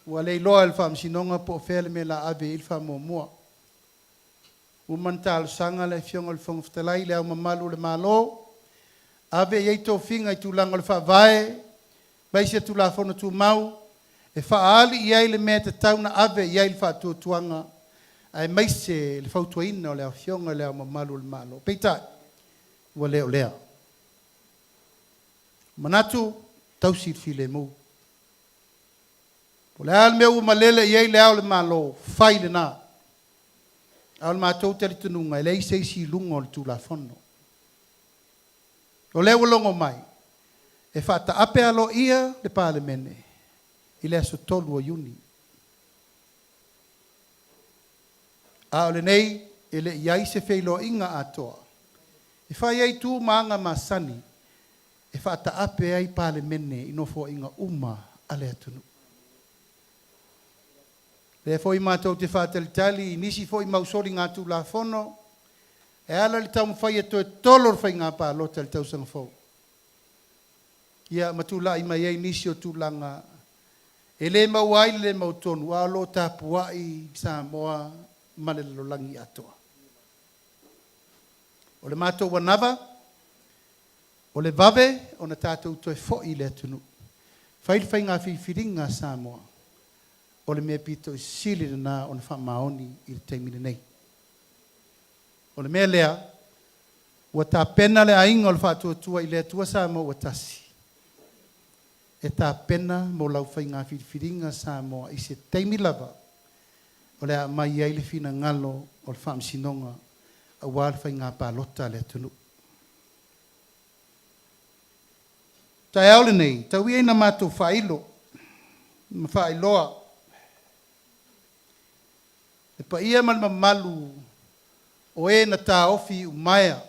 Ua le iloa e le Faamasinoga po o fea le mea o le a ave i ai le faamuamua. Ua uma ona talosaga le Afioga i le Fofoga Fetalai i Le Ao Mamalu o le Malo, ave i ai tofiga i tulaga o le Faavae ma isi Tulafono Tumau e faaali i ai le mea e tatau ona ave i ai le faatuatuaga aemaise le fautuaina o le Afioga i Le Ao Mamalu o le Malo. Peitai, ua le o lea. Manatu, tausi le filemu. O le a le mea ua malele i ai Le Ao o le Malo, fai lena. A o le matou talitonuga, e leai se isi i luga o le Tulafono. O lea ua logo mai, e faataape aloaia le Palemene i le aso 3 o Iuni. A o lenei, e le i i ai se feiloaiga atoa e fai ai tu ma aga masani e faataape ai Palemene i nofoaiga uma a le atunuu. O lea foi matou te faatalitali i nisi foi mau soligatulafono e ala i le taumafai e toe tolo le faiga palota i le tausaga fou, ia ma tulai mai ai nisi o tulaga e le maua ai le le mautonu, a o lo o tapuai Samoa ma le lalolagi atoa. O le matou anava, o le vave ona tatou toe foi i le atunuu, fai le faiga filifiliga a Samoa, o le mea pito i sili lena ona faamaoni i le taimi lenei. O le mea lea, ua tapena le aiga o le Faatuatua i le Atua Samoa ua tasi, e tapena mo lau faiga filifiliga Samoa i se taimi lava o le a aumai ai le finagalo o le Faamasinoga aua le faiga palota a le atunuu. Taeao lenei, tau ia ina matou faailo ma faailoa le paia ma le mamalu o e na taofi iumaea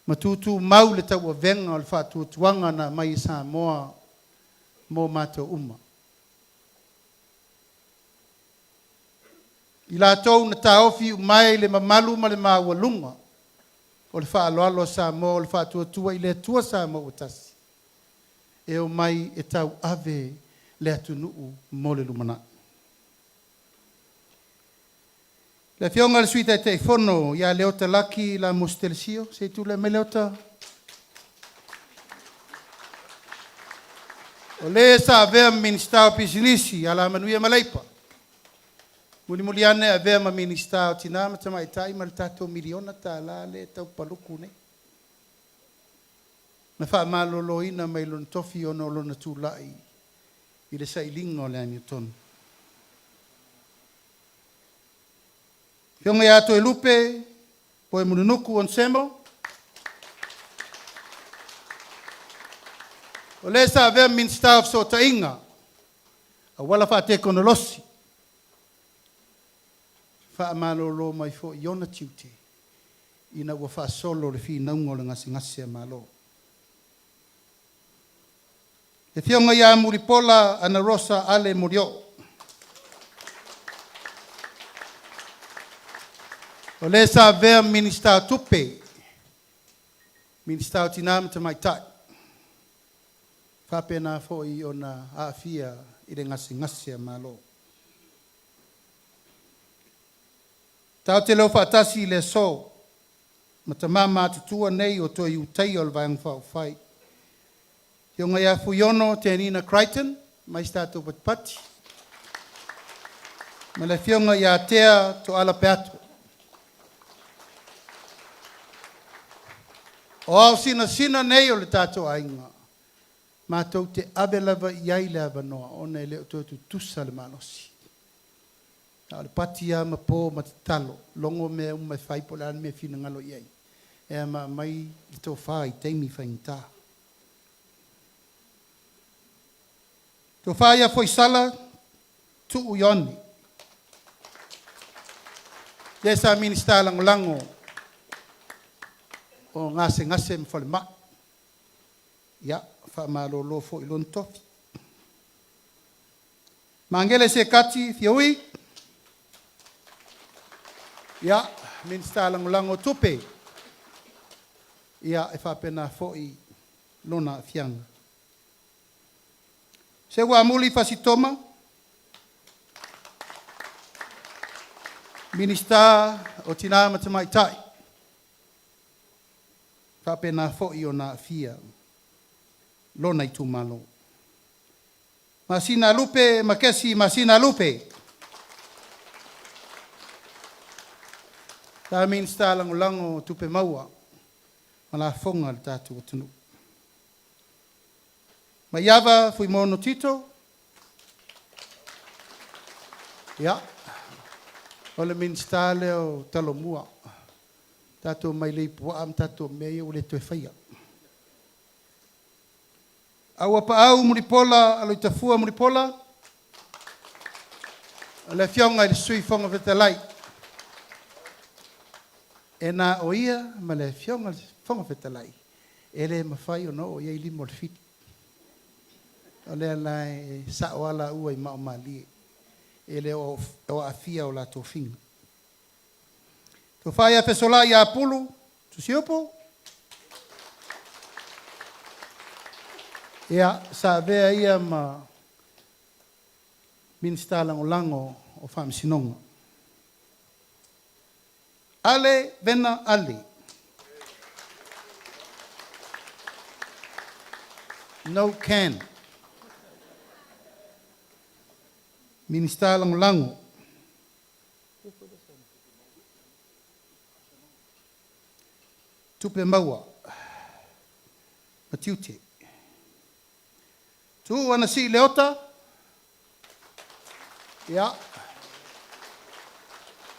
ma tutumau le tauavega o le faatuatuaga na aumai e Samoa mo matou uma. I latou na taofi iumaea i le mamalu ma le maualuga o le faaaloalo a Samoa o le faatuatua i le Atua Samoa ua tasi, e omai e tauave le atunuu mo le lumanai. Le Afioga i le Sui Taitaifono ia Leota Laki Lamosi Telesio, se i tulai mai Leota. O le sa avea ma Minisita o Pisinisi, Alamanuia ma Leipa. Mulimuli ane avea ma Minisita o Tinā ma Tamaitai ma le tatou miliona tālā lea e tau paluku nei. Na faamaloloina mai lona tofi ona o lona tulai i le sailiga o le amiotonu. Afioga ia Toelupe Poemulinuku Onesemo, o le sa avea ma Minisita o Fesootaiga, Auala Faatekonolosi, faamalolo mai foi i ona tiute ina ua faasolo le finauga o le gasegase a Malo. Le Afioga ia Mulipola Anarosa Ale Molioo, o le sa avea ma Minisita o Tupe, Minisita o Tina ma Tamaitai, faapena foi ona aafia i le gasegase a Malo. Tatou te le o faatasi i le aso ma tama matutua nei o Toe Ulutaia o le Vaega Faaupufai, Afioga ia Fuiono Tenina Crichton mai se tatou patipati ma le Afioga ia Tea Tooala Peato. O ao sinasina nei o le tatou aiga, matou te ave lava i ai le avanoa ona e le o toe tutusa le malosi. A o le pati lava ma po ma tatalo, logo mea uma e fai po o le a le mea e finagalo i ai, e ma aumai le tofa i taimi faigata. Tofa ia Foisala Tuu Ioane, lea sa Minisita Lagolago o Gasegase ma Falemai. Ia, faamalolo foi i lona tofi. Magele Sekati Fiaui, ia, Minisita Lagolago o Tupe, ia, e faapena foi lona aafiaga. Seuamuli Fasi Toma, Minisita o Tina ma Tamaitai, faapena foi ona aafia lona itumalo. Masina Lupe Makesi Masina Lupe, sa Minisita Lagolago o Tupe Maua ma Lafoga a le tatou atunuu. Maiava Fuimaono Tito, ia, o le Minisita lea o Talomua, tatou mailei puaa ma tatou mea ia ua le toe faia. Auapaau Mulipola Aloitafua Mulipola, o le Afioga i le Sui Fofoga Fetalai. E na o ia ma le Afioga i le Fofoga Fetalai e le mafai ona oo i ai lima o le fili. O lea la e sao lava laua i maa o malie, e le o aafia o latou faiga. Tofa ia Fesolai Apulu Tusiupu, ia, sa avea ia ma Minisita Lagolago o Faamasinoga. Ale Vena Ale. No can. Minisita Lagolago. Tupe Maua ma Tiute. Tuuu Anasii Leota, ia,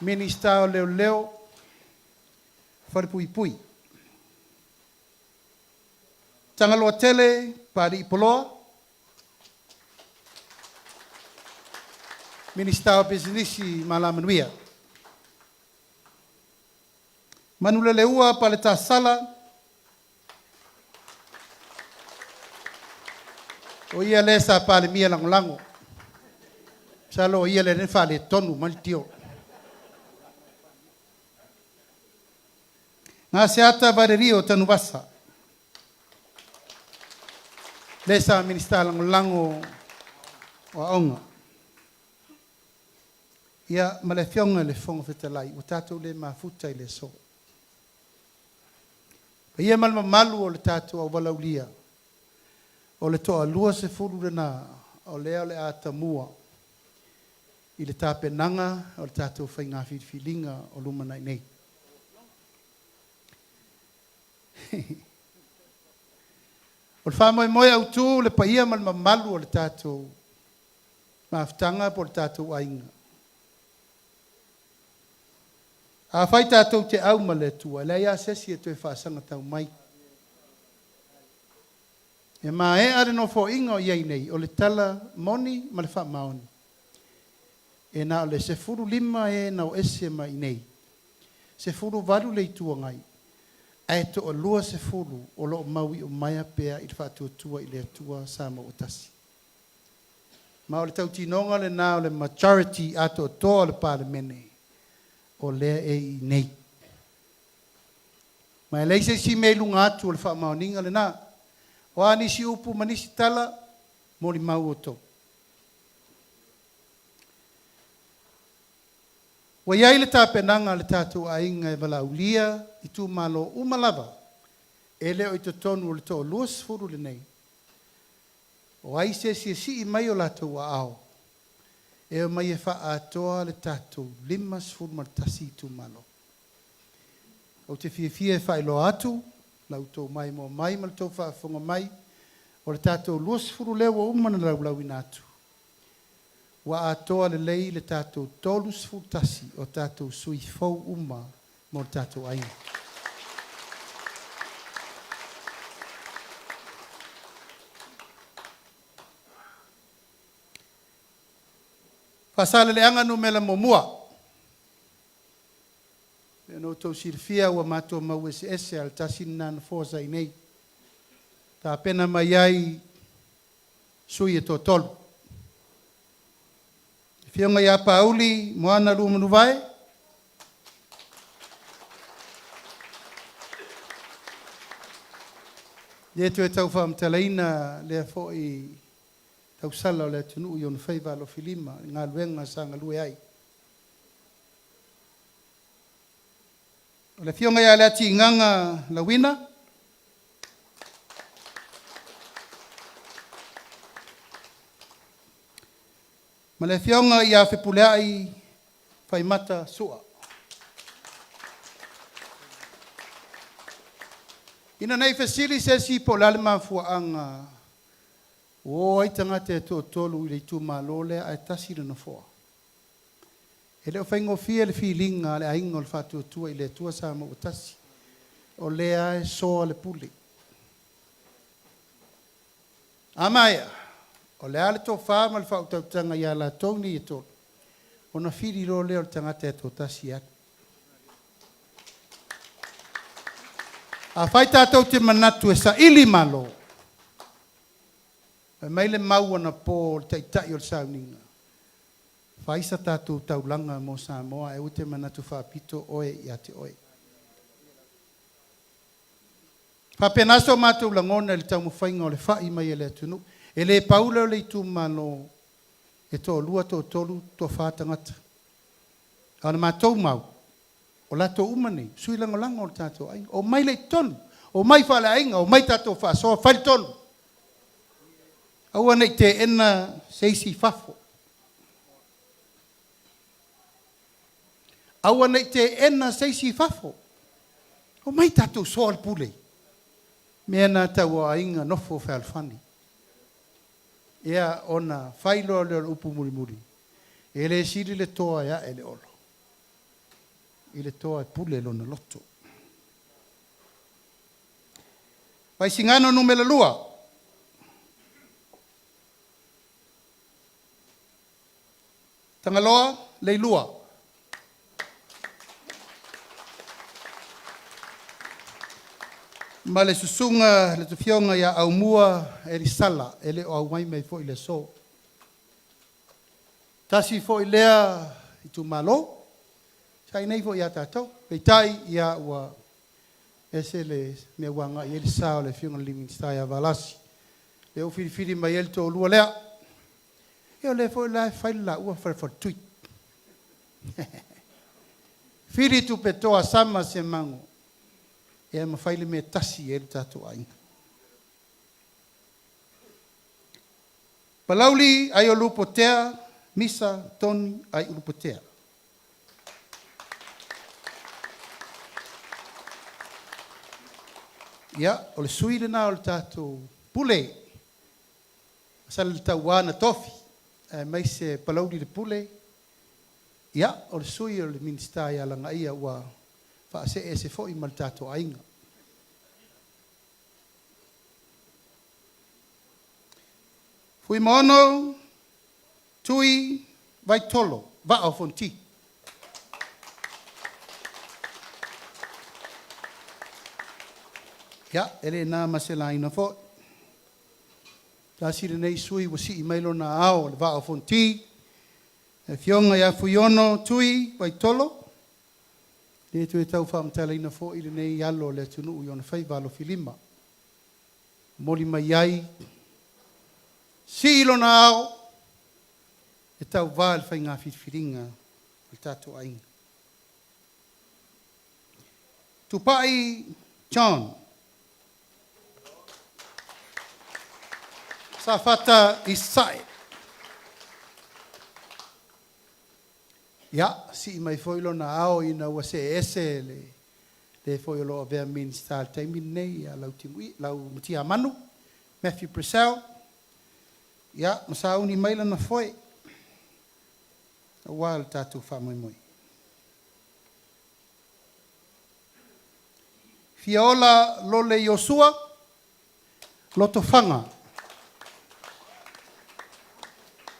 Minisita o Leoleo, Falepuipui. Tagaloatele Papalii Poloa, Minisita o Pisinisi ma Alamanuia. Manuleleua Paletasala, o ia lea sa Palemia Lagolago. Masalo o ia lea na faaletonu mai le deal. Gaseata Valerio Tanuvasa, lea sa Minisita Lagolago o Aoga. Ia, ma le Afioga i le Fofoga Fetalai, ua tatou le mafuta i le aso. Paia ma le mamalu o le tatou auvalaulia, o le toalua sefulu lena o lea o le a tamua. i le tapenaga o le tatou faiga filifiliga o lumanai nei. O le faamoemoe autu le paia ma le mamalu o le tatou mafutaga po o le tatou aiga. Afai tatou te au ma le Atua, e leai lava se isi e toe faasagatau mai. E maea le nofoaiga o i ai nei, o le tala moni ma le faamaoni, e na o le 15 e na o ese mai i inei, 18 le Itu Agai, ae toalua sefulu o lo o mauiumaea pea i le Faatuatua i le Atua Samoa ua Tasi. Ma o le tautinoga lena o le majority atoatoa o le Palemene o lea e i inei. Ma e leai se isi mea i luga atu o le faamaoniga lena. O a nisi upu ma nisi tala, molimau outou. Ua i ai le tapenaga a le tatou aiga e valaaulia itumalo uma lava e le o i totonu o le toa-20 lenei, o ai se isi e sii mai o latou aao e omai e faaatoa le tatou 51 itumalo. Ou te fiafia e faailoa atu la outou maimoa mai ma le tou faafofoga mai, o le tatou 20 lea ua uma ona laulauina atu, ua atoa lelei le tatou 31 o tatou sui fou uma mo le tatou aiga. Faasaleleaga Numera 1. E pei ona outou silafia ua matou mau eseese lava, o le tasi lena nofoa sa i inei. Tapena mai ai sui e toatolu. Le Afioga ia Paauli Moana Luamanuvae, e le toe tau faamatalaina lea foi tausala o le atunuu i ona faiva alofilima i galuega sa galue ai. O le Afioga ia Leatigaga Lauina, ma le Afioga ia Fepuleai Faimata Sua. Ina ne i fesili se isi po o le a le mafuaaga ua o ai tagata e toatolu i le itumalo lea ae tasi le nofoa. E le o faigofie le filiga a le Aiga o le Faatuatua i le Atua Samoa ua Tasi, o lea lava e soa le pule. A maea, o le a le tofa ma le faautautaga ia latou nei e tolu, ona fili loa lea o le tagata e toatasi e alu. Afai tatou te manatu e saili malo, fai mai le mau anapo o le taitai o le sauniga, fai sa tatou taulaga mo Samoa ae aua e te manatu faapito oe ia te oe. E faapena so matou lagona i le taumafaiga o le fa'i mai e le atunuu. E le pau lea o le itumalo e toalua, toatolu, toafa tagata. A o le matou mau, o latou uma nei, o sui lagolago o le tatou aiga. Omai lea i totonu, omai faaleaiga, omai tatou faasoa, fai le tonu. Aua ne i teena se isi i fafo. Aua ne i teena se isi i fafo. Omai tatou soa le pule. Mea na tau o aiga nofo fealofani. Ia ona fai loa lea o le upu mulimuli, e le sili le toa e ae i le olo i le toa e pule lona loto. Vaisigano Nu.2. Tagaloa Leilua. Ma le susuga le Afioga ia Aumua Elisala, e le o auai mai foi i le aso. Tasi foi lea itumalo, sa i inei foi ia tatou, peitai ia ua ese le mea ua agai i ai le sa o le Afioga i le Minisita ia Valasi, lea ua filifili mai ai le toalua lea. Ia o lea foi la e fai le laua falefaletui. Fili tupetoa sama se mago, ia ma fai le mea e tasi i ai le tatou aiga. Palauli Aiolupotea Misa Tony Aiulupotea. Ia, o le sui lena o le tatou pule, Saleletauā na tofi, aemaise Palauli le Pule, ia, o le sui o le Minisita ia Lagaia ua faasee ese foi ma le tatou aiga. Fuimaono Tui Vaitolo Vaa o Fonoti. Ia, e le na ma se laina foi, tasi lenei sui usufono ua sii mai lona ao i le Vaa o Fonoti, le Afioga ia Fuiono Tui Vaitolo, e le toe tau faamatalaina foi lenei alo o le atunuu i ona faiva alofilima. Momoli mai ai, sii lona ao e tauva i le faiga filifiliga a le tatou aiga. Tupai John Safata i Sasae. Ia, sii mai foi lona ao ina ua see ese le le foi o lo o avea Minisita i le taimi lenei ia Laumatiamanu Matthew Purcell, ia, ma sauni mai lana foe aua le tatou faamoemoe. Fiaola Lole Iosua Lotofaga.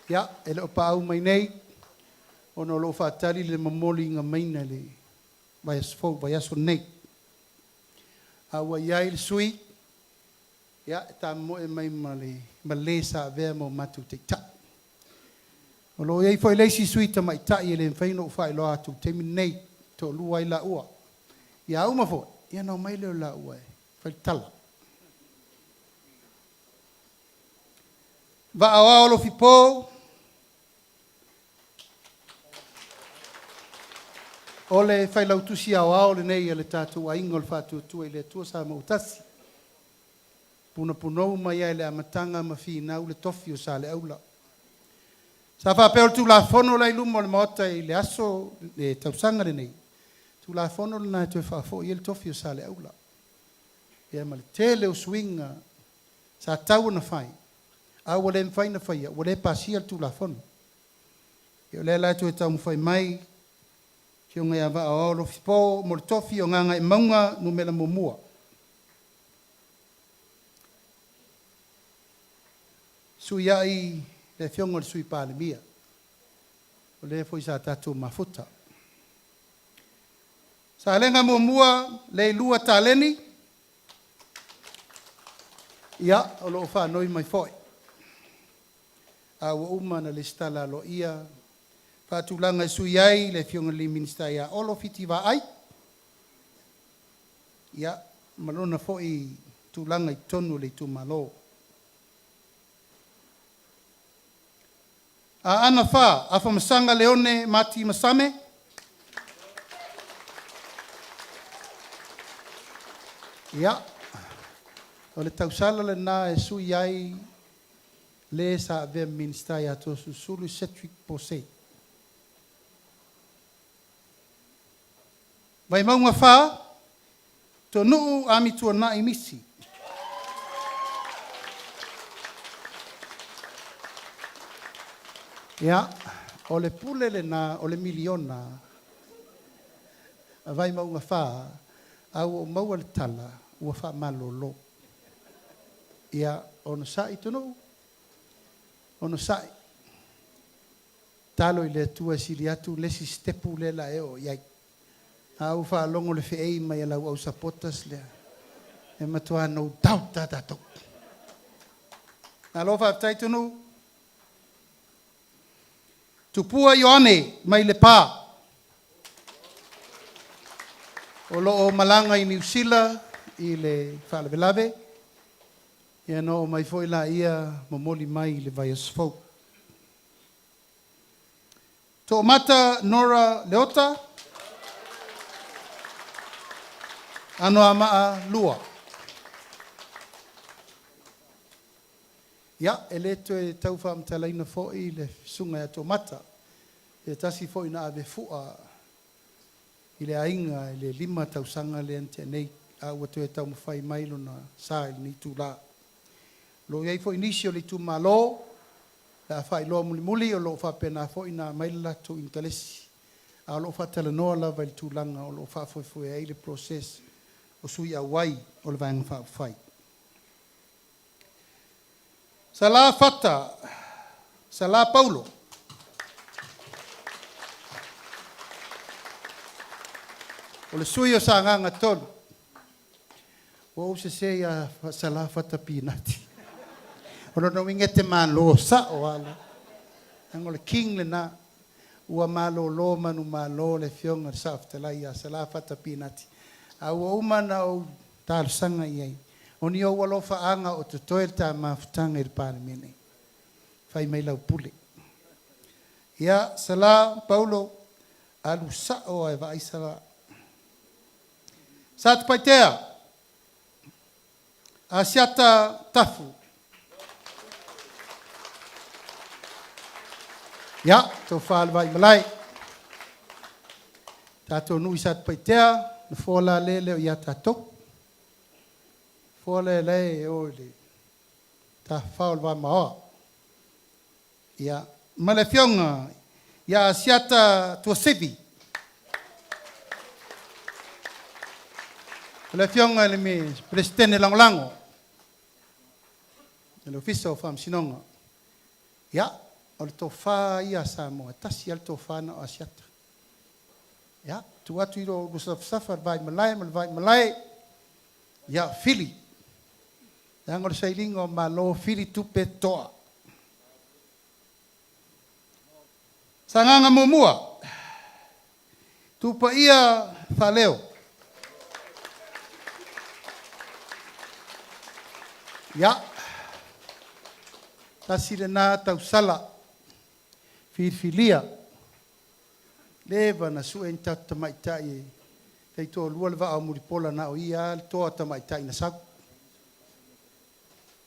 Ia, e le o paau mai nei ona o lo o faatali le momoliga maiga i le vaiaso fou, vaiaso nei. A ua i ai le sui, ia, e tamomoe mai ma le ma le sa avea ma o matou taitai. O lo o i ai foi le isi sui tamaitai e le mafai ona ou faailoa atu i le taimi lenei, e toalua ai laua. Ia a uma foi, ia ona omai lea o laua e fai le tala. Vaa Aoao Alofipo, o le Failautusi Aoao lenei a le tatou Aiga o le Faatuatua i le Atua Samoa ua Tasi. Punapunou mai lava i le amataga ma finau le tofi o Saleaula. Sa faapea o le Tulafono la e i luma o le Maota i le aso, le tausaga lenei, Tulafono lena e toe faafoi ai le tofi o Saleaula. Ia ma le tele o suiga sa tatau ona fai, a ua le mafai ona faia, ua le pasia le Tulafono. Ia o lea la e toe taumafai mai le Afioga ia Vaa o Alofipo mo le tofi o Gagaemauga 1. Fesuiai le Afioga i le Sui Palemia, o le foi sa tatou mafuta. Salega 1 Leilua Taleni. Ia, o lo o faanoi mai foi, a ua uma ona resitala aloaia faatulaga e sui ai le Afioga i le Minisita ia Olo Fiti Vaai, ia, ma lona foi tulaga i totonu o le itumalo. Aana 4 Afamasaga Leone Mati Masame. Ia, o le tausala lena e sui ai le sa avea ma Minisita ia Toeolesulusulu Cedric Pose. Vaimauga 4, Toonuu Amituanai Misi. Ia, o le pule lena o le miliona a Vaimauga 4, a ua ou maua le tala ua faamalolo. Ia, onosai Toonuu, onosai. Tatalo i le Atua e sili atu le isi sitepu lea o le a e oo i ai. A ou faalogo i le feei mai a lau au supporters lea, e matua no doubt lava tatou. Malo faafetai Toonuu. Tupua Ioane mai Lepa, o lo o malaga i Niu Sila i le faalavelave, ia na oo mai foi laia momoli mai i le vaiaso fou. Toomata Nora Leota, Anoamaa 2. Ia, e le toe tau faamatalaina foi le Susuga ia Toomata, se tasi foi na ave fua i le aiga i le 5 tausaga lea na tea nei, a ua toe taumafai mai lona sa i lenei itula. O lo o i ai foi nisi o le itumalo o le a faailoa mulimuli o lo o faapena foi ona aumai le latou initalesi, a o lo o faatalanoa lava i le tulaga o lo o faafoefoe ai le process o sui auai o le Vaega Faaupufai. Sala Fata Sala Paulo. O le sui o Sagaga 3. Ua ou sese ia Sala Fata Pinati. O lona uiga e te malo sao lava. Leaga o le king lena. Ua malolo manumalo le afioga i le Saofetalai ia Sala Fata Pinati. A ua uma ona ou talosaga i ai, o ni ou alofaaga o totoe le ta mafutaga i le Palemene, fai mai lau pule. Ia, Sala Paulo, alu sao lava e vaai Sala. Satupaitea, Asiata Tafu. Ia, tofa le Vaimalae. Tatou nuu i Satupaitea, nofoa la lea e le o ia tatou. Nofoa lea la e o i le tafafao o le Vamaoa. Ia, ma le afioga ia Asiata Tuasivi. O le afioga i le Peresetene Lagolago o le Ofisa o Faamasinoga. Ia, o le tofa ia a Samoa, e tasi lava le tofa na o Asiata. Ia, tuu atu i lo oulua safasafai le Vaimalae ma le Vaimalae, ia, fili. Leaga o le sailiga o Malo, fili tupe toa. Sagaga muamua, Tupaia Faaleo. Ia, tasi lena tausala filifilia, leva na sue ni tatou tamaitai e taitoalua le vaa o Mulipola, na o ia lava le toa tamaitai na sau.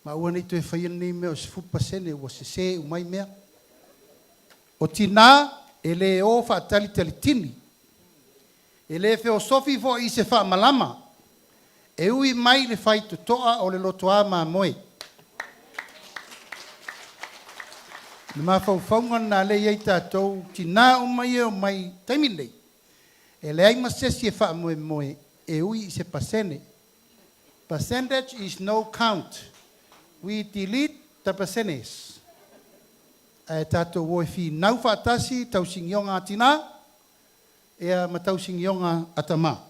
Ma aua ne i toe faia lenei mea o le 10% ua sese uma ai mea. O tina e le o faatalitalitini, e le feosofi foi i se faamalama, e ui mai le faitotoa o le lotoa mamoe. O le mafaufauga lena lea e i ai tatou tina uma ia e omai i le taimi lenei, e leai ma se isi e faamoemoe e ui i se pasene. Percentage is no count. We delete the percentage. Ae tatou o e finau faatasi tausigioga a tina ia ma tausigioga a tama.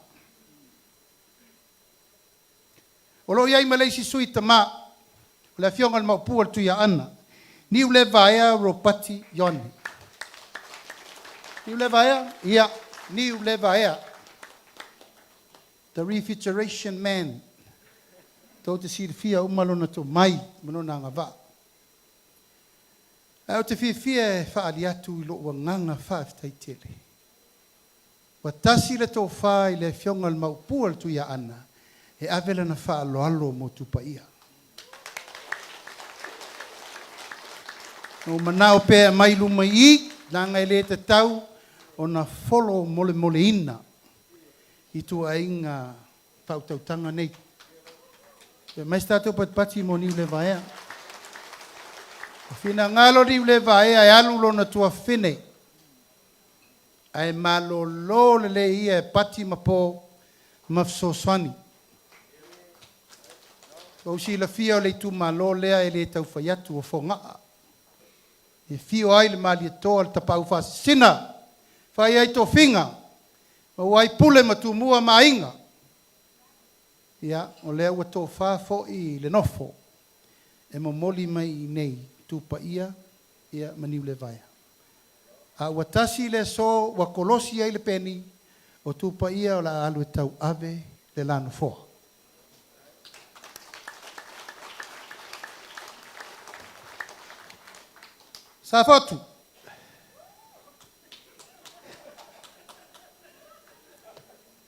O lo o i ai ma le isi sui tama, o le afioga i le Maopu o le Tuiaana, Niulevaea Ropati Ioane. Niulevaea? Ia, Niulevaea. The Refrigeration Man. Tou te silafia uma lona tomai ma lona agavaa. Ae ou te fiafia e faaali atu i lou agaga faafetai tele. Ua tasi le tofa i le afioga i le Maopu o le Tuiaana e ave lana faaaloalo mo Tupaia. Na ou manao pea e aumai i luma i i, leaga e le tatau ona folo molemoleina ituaiga faautautaga nei. Toe aumai se tatou patipati mo Niulevaea. Ua finagalo Niulevaea e alu lona tuafafine, ae malolo lelei ia e pati ma po ma fesoasoani. Ua ou silafia o le itumalo lea e le tau fai atu o Fogaa. E afio ai le Malietoa le Tapaau Faasisina, fai ai tofiga, maua ai Pule ma Tumua ma Aiga. Ia, o lea ua tofa foi le nofo e momoli mai i inei Tupaia ia ma Niulevaea. A ua tasi le aso ua kolosi ai le peni, o Tupaia o le a alu e tauave le la nofoa. Safotu.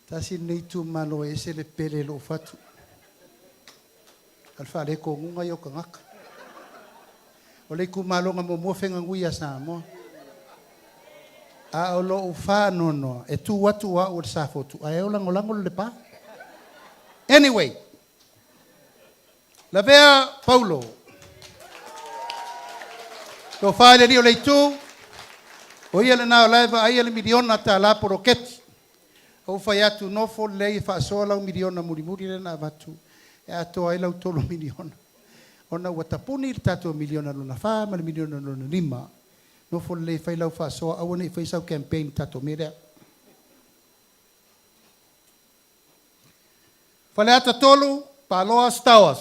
Tasi lenei itumalo e ese le pele i lou fatu. A o le faaletonuga ia o tagata. O le itumalo na muamua fegagai ia Samoa. A o lou faanoanoa, e tu atu au o le Safotu, ae o lagolago le Lepa. Anyway, Lavea Paulo. Tofa i le alii o le itu, o ia lena o la e vaaia le miliona tala poloketi. Ou fai atu nofo lelei e faasoa lau miliona mulimuli lea na avatu e atoa ai lau $3 miliona. Ona ua tapuni le tatou miliona lona 4 ma le miliona lona 5. Nofo lelei fai lau faasoa, aua ne i faia sau campaign i le tatou mea lea. Faleata 3, Paloa Stowers.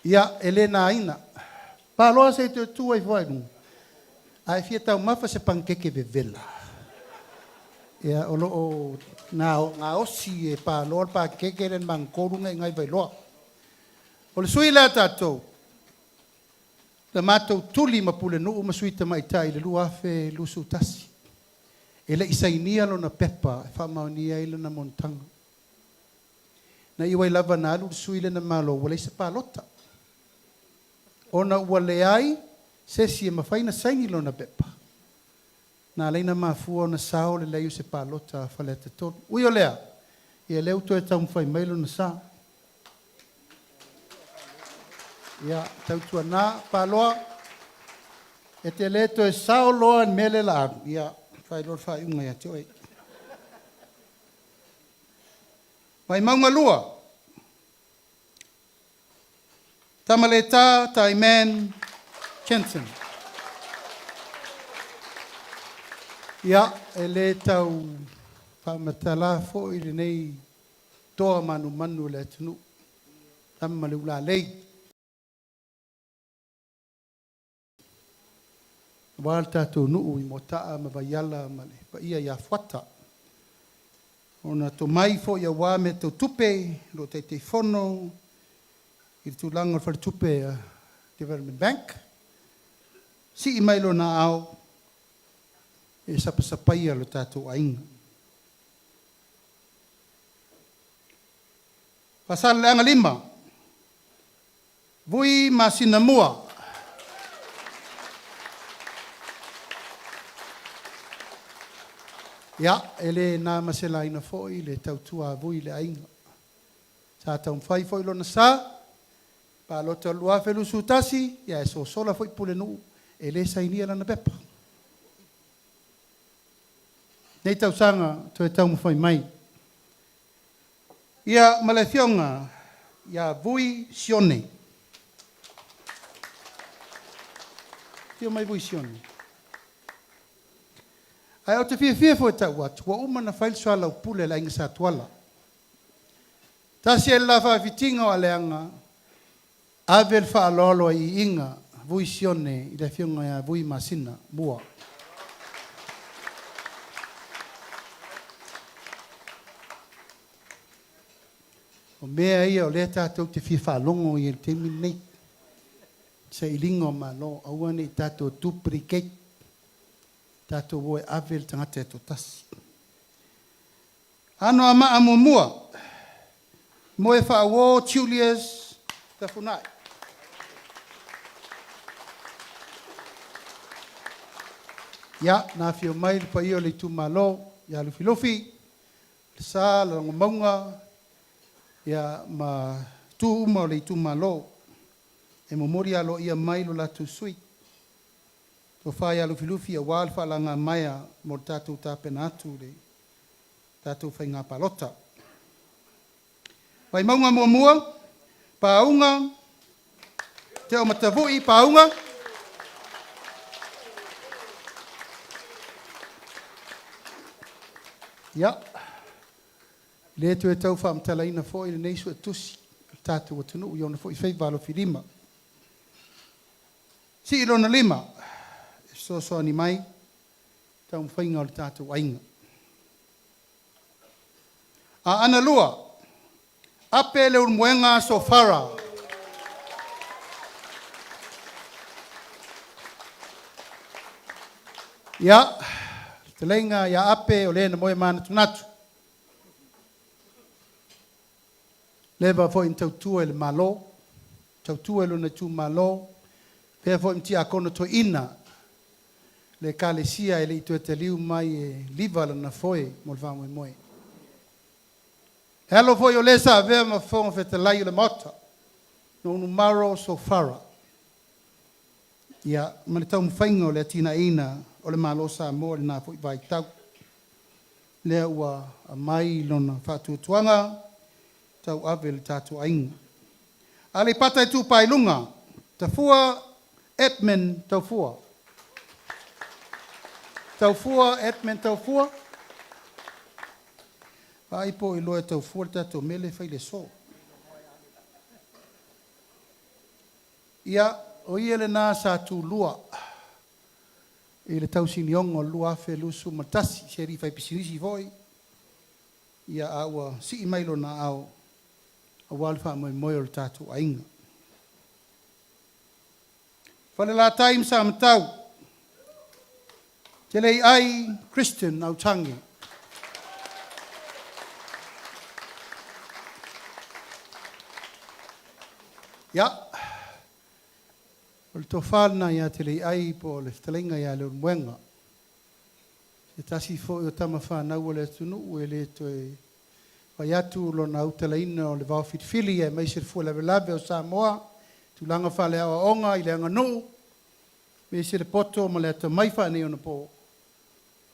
Ia, e le nāina. Paloa se i toe tu ai foi i luga. A e fia taumafa se panikeke vevela. Ia, o loo gaosi e Paloa le panikeke le magatolu na i Vailoa. O le sui lea tatou, na matou tuli ma Pulenuu ma sui tamaitai i le 2021. E le i sainia lona pepa e faamaonia ai lana monotaga. Na iu ai lava na alu le sui lea na malo, ua leai se palota. Ona ua leai se isi e mafai ona saini lona pepa. Na ala ai ona mafua ona sao le leai o se palota a Faleata 3. Ui o lea, ia lea ua toe taumafai mai lona sa. Ia, tautuana, Paloa, e te le toe sao loa i le mea lea o le a alu, ia, fai loa le faaiuga ia te oe. Vaimauga 2, Tamaleta Taiman Jensen. Ia, e le tau faamatala foi lenei toa manumanu o le atunuu, tama le ulalei. Aua le tatou nuu i Moataa ma Vaiala ma le paia ia Fuata. Ona tomai foi aua mea tau tupe, lo Taitaifono i le tulaga o le Faletupe Development Bank, sii mai lona ao e sapasapaia lo tatou aiga. Faasaleleaga 5, Vui Masina Mua. Ia, e le na ma se laina foi le tautua a Vui i le aiga. Sa taumafai foi lona sa, palota o le 2021, ia e sosola foi Pulenuu, e le sainia lana pepa. Nei tausaga toe taumafai mai. Ia, ma le afioga ia Vui Sione. Afio mai Vui Sione. Ae ou te fiafia foi e tau atu, ua uma ona fai le soalaupule a le Aiga Satuala. Tasi ai le la faafitiga o Aleaga, ave le faaaloalo a Iiga Vui Sione i le afioga ia Vui Masina Mua. O mea ia o lea tatou te fia faalogo i le taimi lenei. Sailiga o Malo, aua ne i tatou duplicate, tatou o e ave le tagata e toatasi. Ano a maa muamua, moe faauo Julius Tafunai. Ia, na afio mai le paia o le itumalo ia Lufilufi, le sa le lagomauga, ia ma tu uma o le itumalo e momoli aloaia mai lo latou sui. Tofa ia Lufilufi aua le faalagamaea mo le tatou tapena atu le tatou faiga palota. Vaimauga muamua, Pauga, Te o Matavui, Pauga. Ia, le toe tau faamatalaina foi lenei suetusi o le tatou atunuu i ona foi faiva alofilima. Sii lona lima, e fesoasoani mai taumafaiga o le tatou aiga. Aana 2, Ape Leulumoega Sofara. Ia, le fetalaiga ia Ape o le na moe manatunatu. Leva foi ona tautua i le Malo, tautua i lona itumalo, avea foi ma tiakono toeaina le Ekalesia e le i toe taliu mai e liva lana foe mo le faamoemoe. E alo foi o le sa avea ma Fofoga Fetalai o le Maota, Nonumaro Sofara, ia, ma le taumafaiga o le atinaeina o le Malo o Samoa i lena foi vaitau. Lea ua aumai lona faatuatuaga tauave le tatou aiga. Aleipata Itupa i Luga, Tafua Edmund Taufua. Taufua Edmund Taufua. Vaai po o iloa e Taufua le tatou mea lea e fai i le aso. Ia, o ia lena sa tulua i le tausinioga o le 2021, se alii faipisinisi foi, ia a ua sii mai lona aao aua le faamoemoe o le tatou aiga. Falelatai ma Samatau, Teleiai Christian Autagi. Ia, o le tofa lena ia Teleiai po o le fetalaiga ia Leulumoega, se tasi foi o tama fanau a le atunuu e le toe fai atu lona autalaina o le vaofilifili aemaise le fua lavelave o Samoa, tulaga faaleaoaoga i le aganuu, aemaise le poto ma le atamai faaneionapo,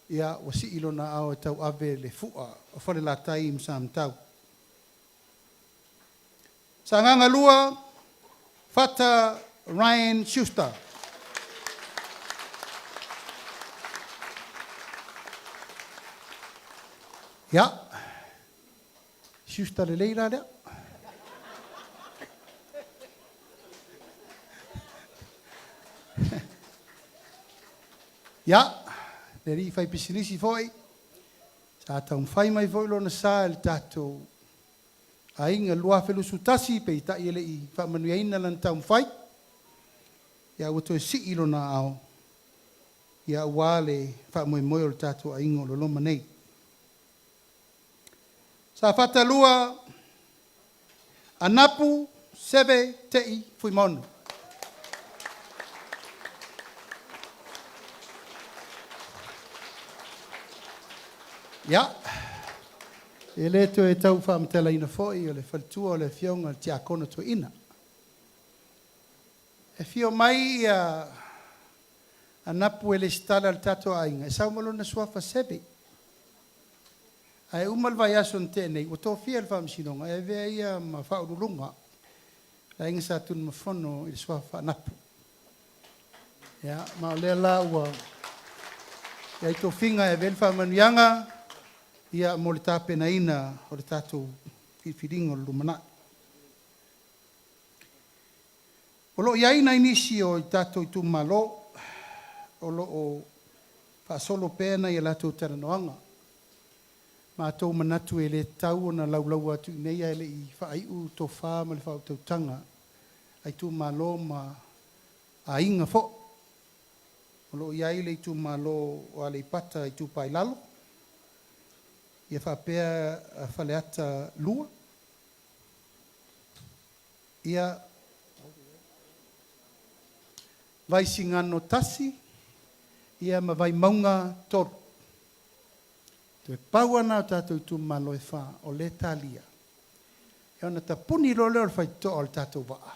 ia ua sii lona aao e tauave le fua o Falelatai ma Samatau. Sagaga 2, Fata Ryan Schuster. Ia, Schuster lelei la lea. Ia, le alii faipisinisi foi, sa taumafai mai foi lona sa i le tatou aiga 2021, peitai e le i faamanuiaina lana taumafai, ia ua toe sii lona aao, ia aua le faamoemoe o le tatou aiga o lo o loma nei. Safata 2, Anapu Seve Te'i Fuimaono. Ia, e le toe tau faamatalaina foi o le faletua o le Afioga i le Tiakono Toeaina. E afio mai ia Anapu e resitala i le tatou aiga, e sau ma lona suafa Seve. Ae uma le vaiaso na tea nei, ua tofia e le Faamasinoga e avea ia ma faauluuluga le Aiga Sa Tunumafono i le suafa Anapu. Ia, ma o lea la ua i ai tofiga e ave i ai le faamanuiaga ia mo le tapenaina o le tatou filifiliga o le lumanai. O lo o i ai nai nisi o tatou itumalo o lo o faasolo pea nai a latou talanoaga. Matou manatu e le tatau ona laulaua atu i inei ae le i faaiu tofa ma le faautautaga a itumalo ma aiga foi. O lo o i ai le itumalo o Aleipata Itupa i Lalo, ia faapea Faleata 2, ia Vaisigano 1, ia ma Vaimauga 3. Toe pau lava lena o tatou itumalo e fa o lea e talia, ia ona tapuni loa lea o le faitotoa o le tatou vaa,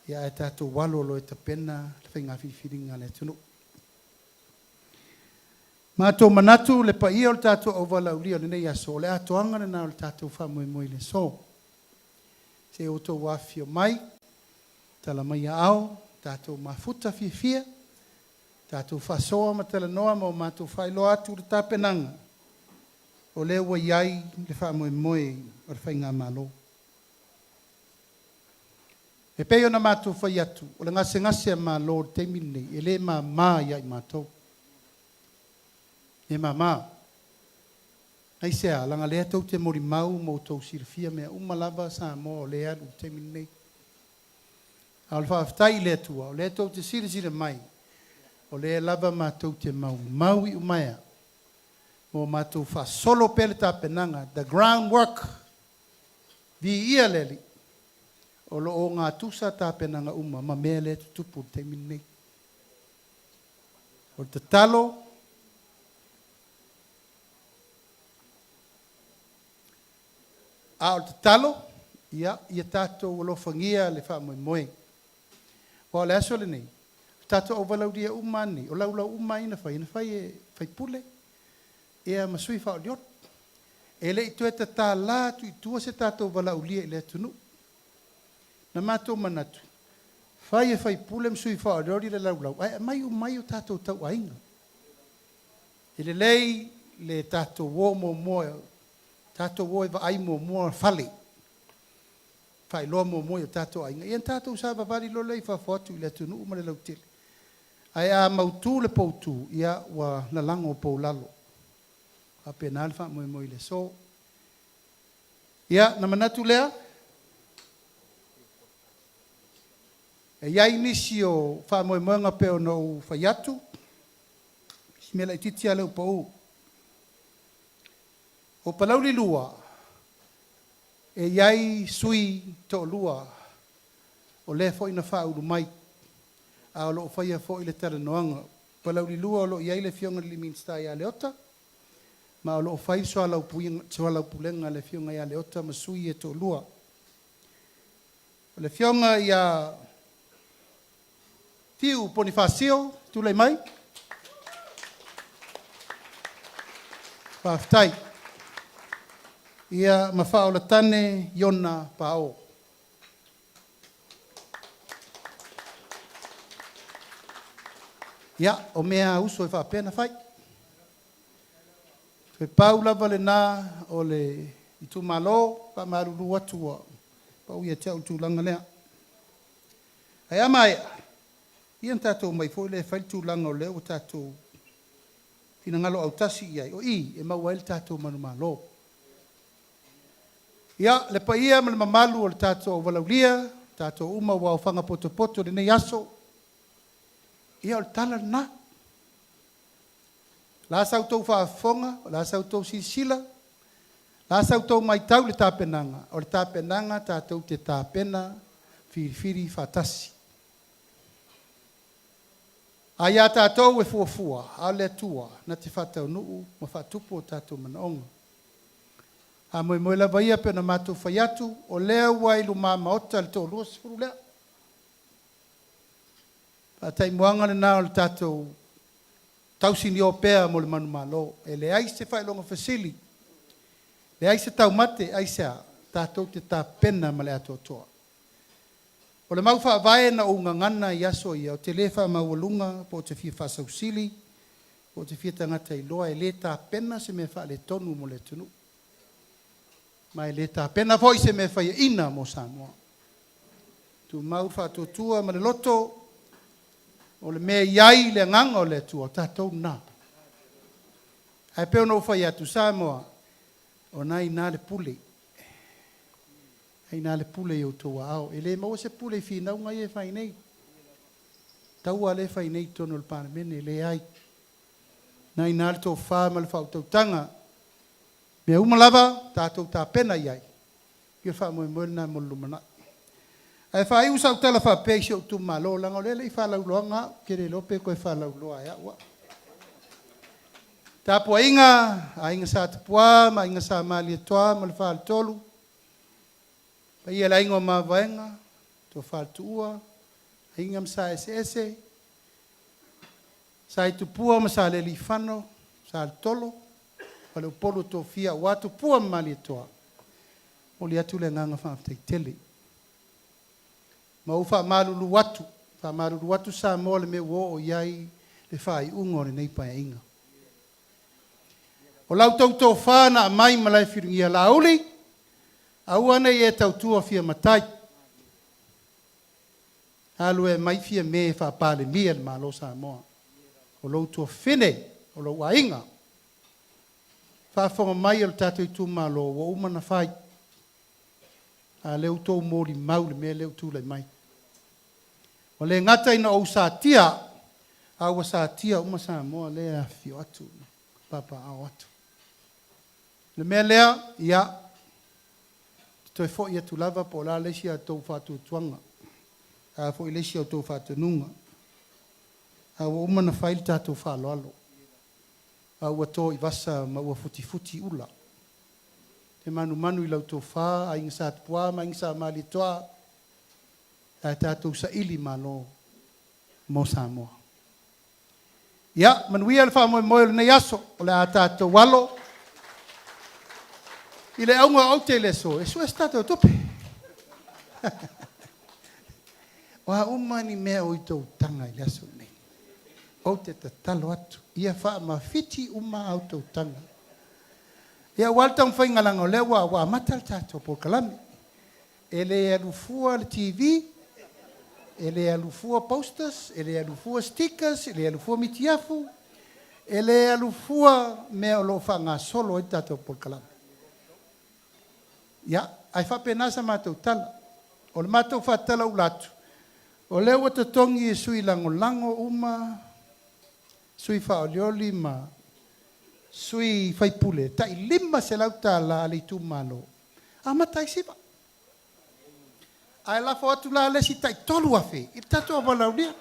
ia ae tatou alo loa e tapena le faiga filifiliga a le atunuu. Matou manatu le paia o le tatou auvalaaulia o lenei aso, o le atoaga lena o le tatou faamoemoe i le aso. Se i outou afifio mai, tala mai aao, tatou mafuta fiafia, tatou faasoa ma talanoa ma o matou faailoa atu le tapenaga o lea ua i ai le faamoemoe o le faigamalo. E pei ona matou fai atu, o le gasegase a Malo i le taimi lenei, e le mama ia i matou. E le mama. Aisea? Leaga o lea tou te molimau ma outou silafia mea uma lava Samoa o lea e alu i le taimi lenei. A o le faafetai i le Atua, o lea tou te silasila mai, o lea lava matou te maumau iumaea ma o matou faasolo pea le tapenaga, the ground work. Viia le Alii, o lo o ogatusa tapenaga uma ma mea lea e tutupu i le taimi lenei. O le tatalo, a o le tatalo, ia, ia tatou alofagia le faamoemoe. Aua o le aso lenei, o tatou auvalaulia uma lava nei, o laulau uma lava ia na fai, na fai e faipule ia ma sui faaolioli. E le i toe tatala atu i tua se tatou valaaulia i le atunuu. Na matou manatu, fai e faipule ma sui faaolioli le laulau, ae aumai uma ai o tatou tauaiga. E lelei le tatou o muamua, tatou o e vaai muamua fale, faailoa muamua i o tatou aiga, ia ona tatou savavali loa lea i fafo atu i le atunuu ma le lautele. Ae a mautu le poutu, ia ua lalago poulalo. E faapena le faamoemoe i le aso. Ia, ona manatu lea, e i ai nisi o faamoemoega pei ona ou fai atu, si mea laitiiti lava lea ua pau. O Palauli 2, e i ai sui usufono e toalua o lea foi na faaulu mai, a o lo o faia foi le talanoaga. O Palauli 2 o lo o i ai le Afioga i le Minisita ia Leota, ma o lo o fai le soalaupulega a le Afioga ia Leota ma sui ia e toalua. O le Afioga ia Fiu Ponifasio, tulai mai. Faafetai. Ia, ma Faaolatane Iona Pao. Ia, o mea lava a uso e faapea ona fai. Toe pau lava lena o le itumalo, e faamalulu atu ua pau ia te au le tulaga lea. Ae a maea, ia ona tatou omai foi lea e fai le tulaga o lea ua tatou finagalo autasi i ai, o i e maua ai le tatou manumalo. Ia, le paia ma le mamalu o le tatou auvalaaulia, tatou uma ua aofaga potopoto i lenei aso, ia o le tala lena. O le a sa outou faafofoga, o le a sa outou silasila, o le a sa outou matau i le tapenaga, o le tapenaga tatou te tapena filifili faatasi. A ia tatou e fuafua, a o le Atua na te faataunuu ma faatupu o tatou manaoga. Faamoemoe lava ia pei ona matou fai atu, o lea ua i luma Maota le toa-20 lea. Faataimuaga lena o le tatou tausinio pea mo le manumalo. E leai se faailoga fesili, leai se taumate, aisea? Tatou te tapena ma le atoatoa. O le mau faavae na ou gagana i aso ia, ou te le faamaualuga pe ou te fia faasausili, pe ou te fia tagata iloa, e le tapena se mea faaletonu mo le atunuu, ma e le tapena foi se mea faiaina mo Samoa. Tumau le faatuatua ma le loto, o le mea e i ai le Agaga o le Atua, o tatou lena. Ae pei ona ou fai atu, Samoa, o lena e i ina le pule, o lena e i ina le pule i outou aao. E le maua se pule i finauga ia e fai nei, taua lea e fai nei i totonu o le Palemene, e leai. O lena e i ina le tofa ma le faautautaga. O mea uma lava, tatou tapena i ai, ia o le faamoemoe lena mo le lumanai. Ae faaiu sau tala faapea i si ou itumalo, leaga o lea e le i faalauiloaina au, ou te le iloa pe toe faalauiloa e au au. Tapuaiga a Aiga Sa Tupua ma Aiga Sa Malietoa ma le Faletolu, le paia i le Aiga o Mavaega, Tofa i le Tuua, Aiga ma Sa Eseese, Sa Itupua ma Salealiifano, Saletolo, Faleupolu o Tofia aua Tupua ma Malietoa, momoli atu le agaga faafetai tele. Ma ou faamalulu atu, faamalulu atu Samoa i le mea ua oo i ai le faaiuga o lenei Paeaiga. O la outou tofa na aumai i Malaefiligia, Laauli, aua ne i e tautua fia matai, alu e aumai Fiame e faa-Palemia le Malo o Samoa. O lou tuafafine, o lou aiga. Faafofoga mai a le tatou itumalo, ua uma ona fai, a o lea ua outou molimau i le mea lea ua tulai mai. Ua le gata ina ou satia, a ua satia uma Samoa lea e afifio atu ma papaaao atu. O le mea lea, ia, Toe fo'i atu lava po o le a le isi a outou faatuatuaga, o le a foi le isi a outou faatonuga. A ua uma ona fai le tatou faaaloalo, a ua to i vasa ma ua futifuti ula. E manumanu i lau tofa, Aiga Sa Tupua ma Aiga Sa Malietoa, ae tatou saili malo mo Samoa. Ia, manuia le faamoemoe o lenei aso, o le a tatou alo i le auga o aute i le aso, e sue se tatou tupe. O a uma ni mea o i tou taga i le aso lenei, ou te tatalo atu, ia faamafiti uma a outou taga. Ia, aua le taumafaiga leaga o lea ua amata le tatou polokalame. E le alu fua le TV, e le alu fua posters, e le alu fua stickers, e le alu fua mitiafu, e le alu fua mea o lo o faagasolo ai le tatou polokalame. Ia, ae faapena sa matou tala. O le matou faatalaula atu, o lea ua totogi e sui lagolago uma, sui faaolioli ma sui faipule, tai $500 a le itumalo, amata ai siva. Ae lafo atu la le isi tai 3,000 i le tatou valaaulia.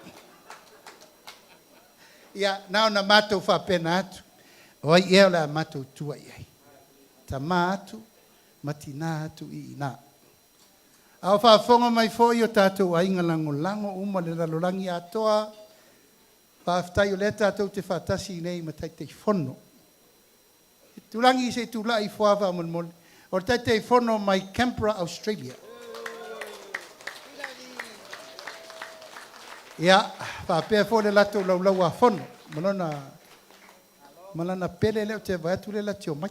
Ia, na ona matou faapena atu, o ai ea o le a matou tua i ai? Tama atu ma tina atu i ina. A o faafofoga mai foi o tatou aiga lagolago uma i le lalolagi atoa, faafetai o lea tatou te faatasi nei ma Taitaifono. Tulagi se i tulai ifo lava faamolemole. O le Taitaifono mai Canberra, Australia. Ia, faapea foi le latou laulau-a-fono ma lona, ma lana pele lea ou te vaai atu lea la te omai.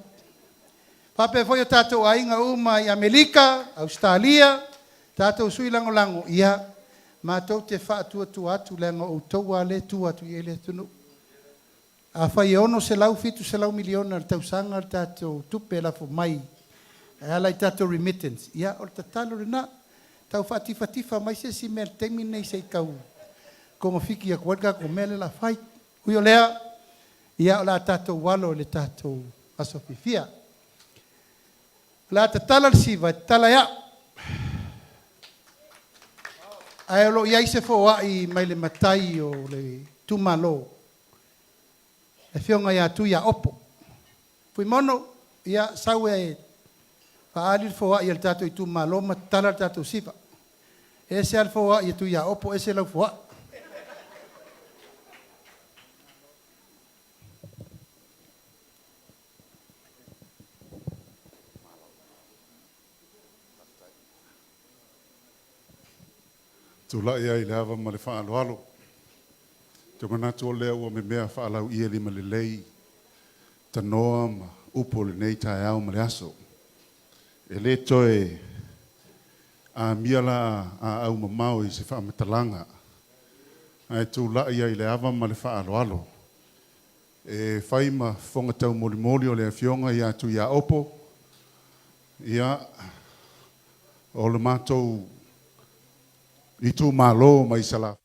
Faapea foi o tatou aiga uma i Amerika, Ausetalia, tatou sui lagolago, ia, matou te faatuatua atu leaga o outou lava lea e tua atu i ai le atunuu. Afai e $600, $700 miliona i le tausaga le tatou tupe e lafo mai e ala i tatou remittance, ia o le tatalo lena, tau faatifatifa mai se isi mea i le taimi lenei se i tau togafiti atu ai le tatou mea lea o le a fai. Ui o lea, ia o le a tatou alo i le tatou aso fiafia. O le a tatala le siva e tatala e a'u, ae o lo o i ai se foai mai le matai o le itumalo, le afioga ia Tuiaopo. Fuimaono, ia sau e faaali le foai a le tatou itumalo ma tatala le tatou siva. E ese lava le foai a Tuiaopo ese lau foai. Tulai ai i le ava ma le faaaloalo. Ou te manatu o lea ua memea faalauielima lelei tanoa ma upu o lenei taeao ma le aso. E le toe amia la aau mamao i se faamatalaga, ae tulai ai i le ava ma le faaaloalo e fai ma fofoga taumolimoli o le Afioga ia Tuiaopo, ia, o le matou itumalo mai Salafai.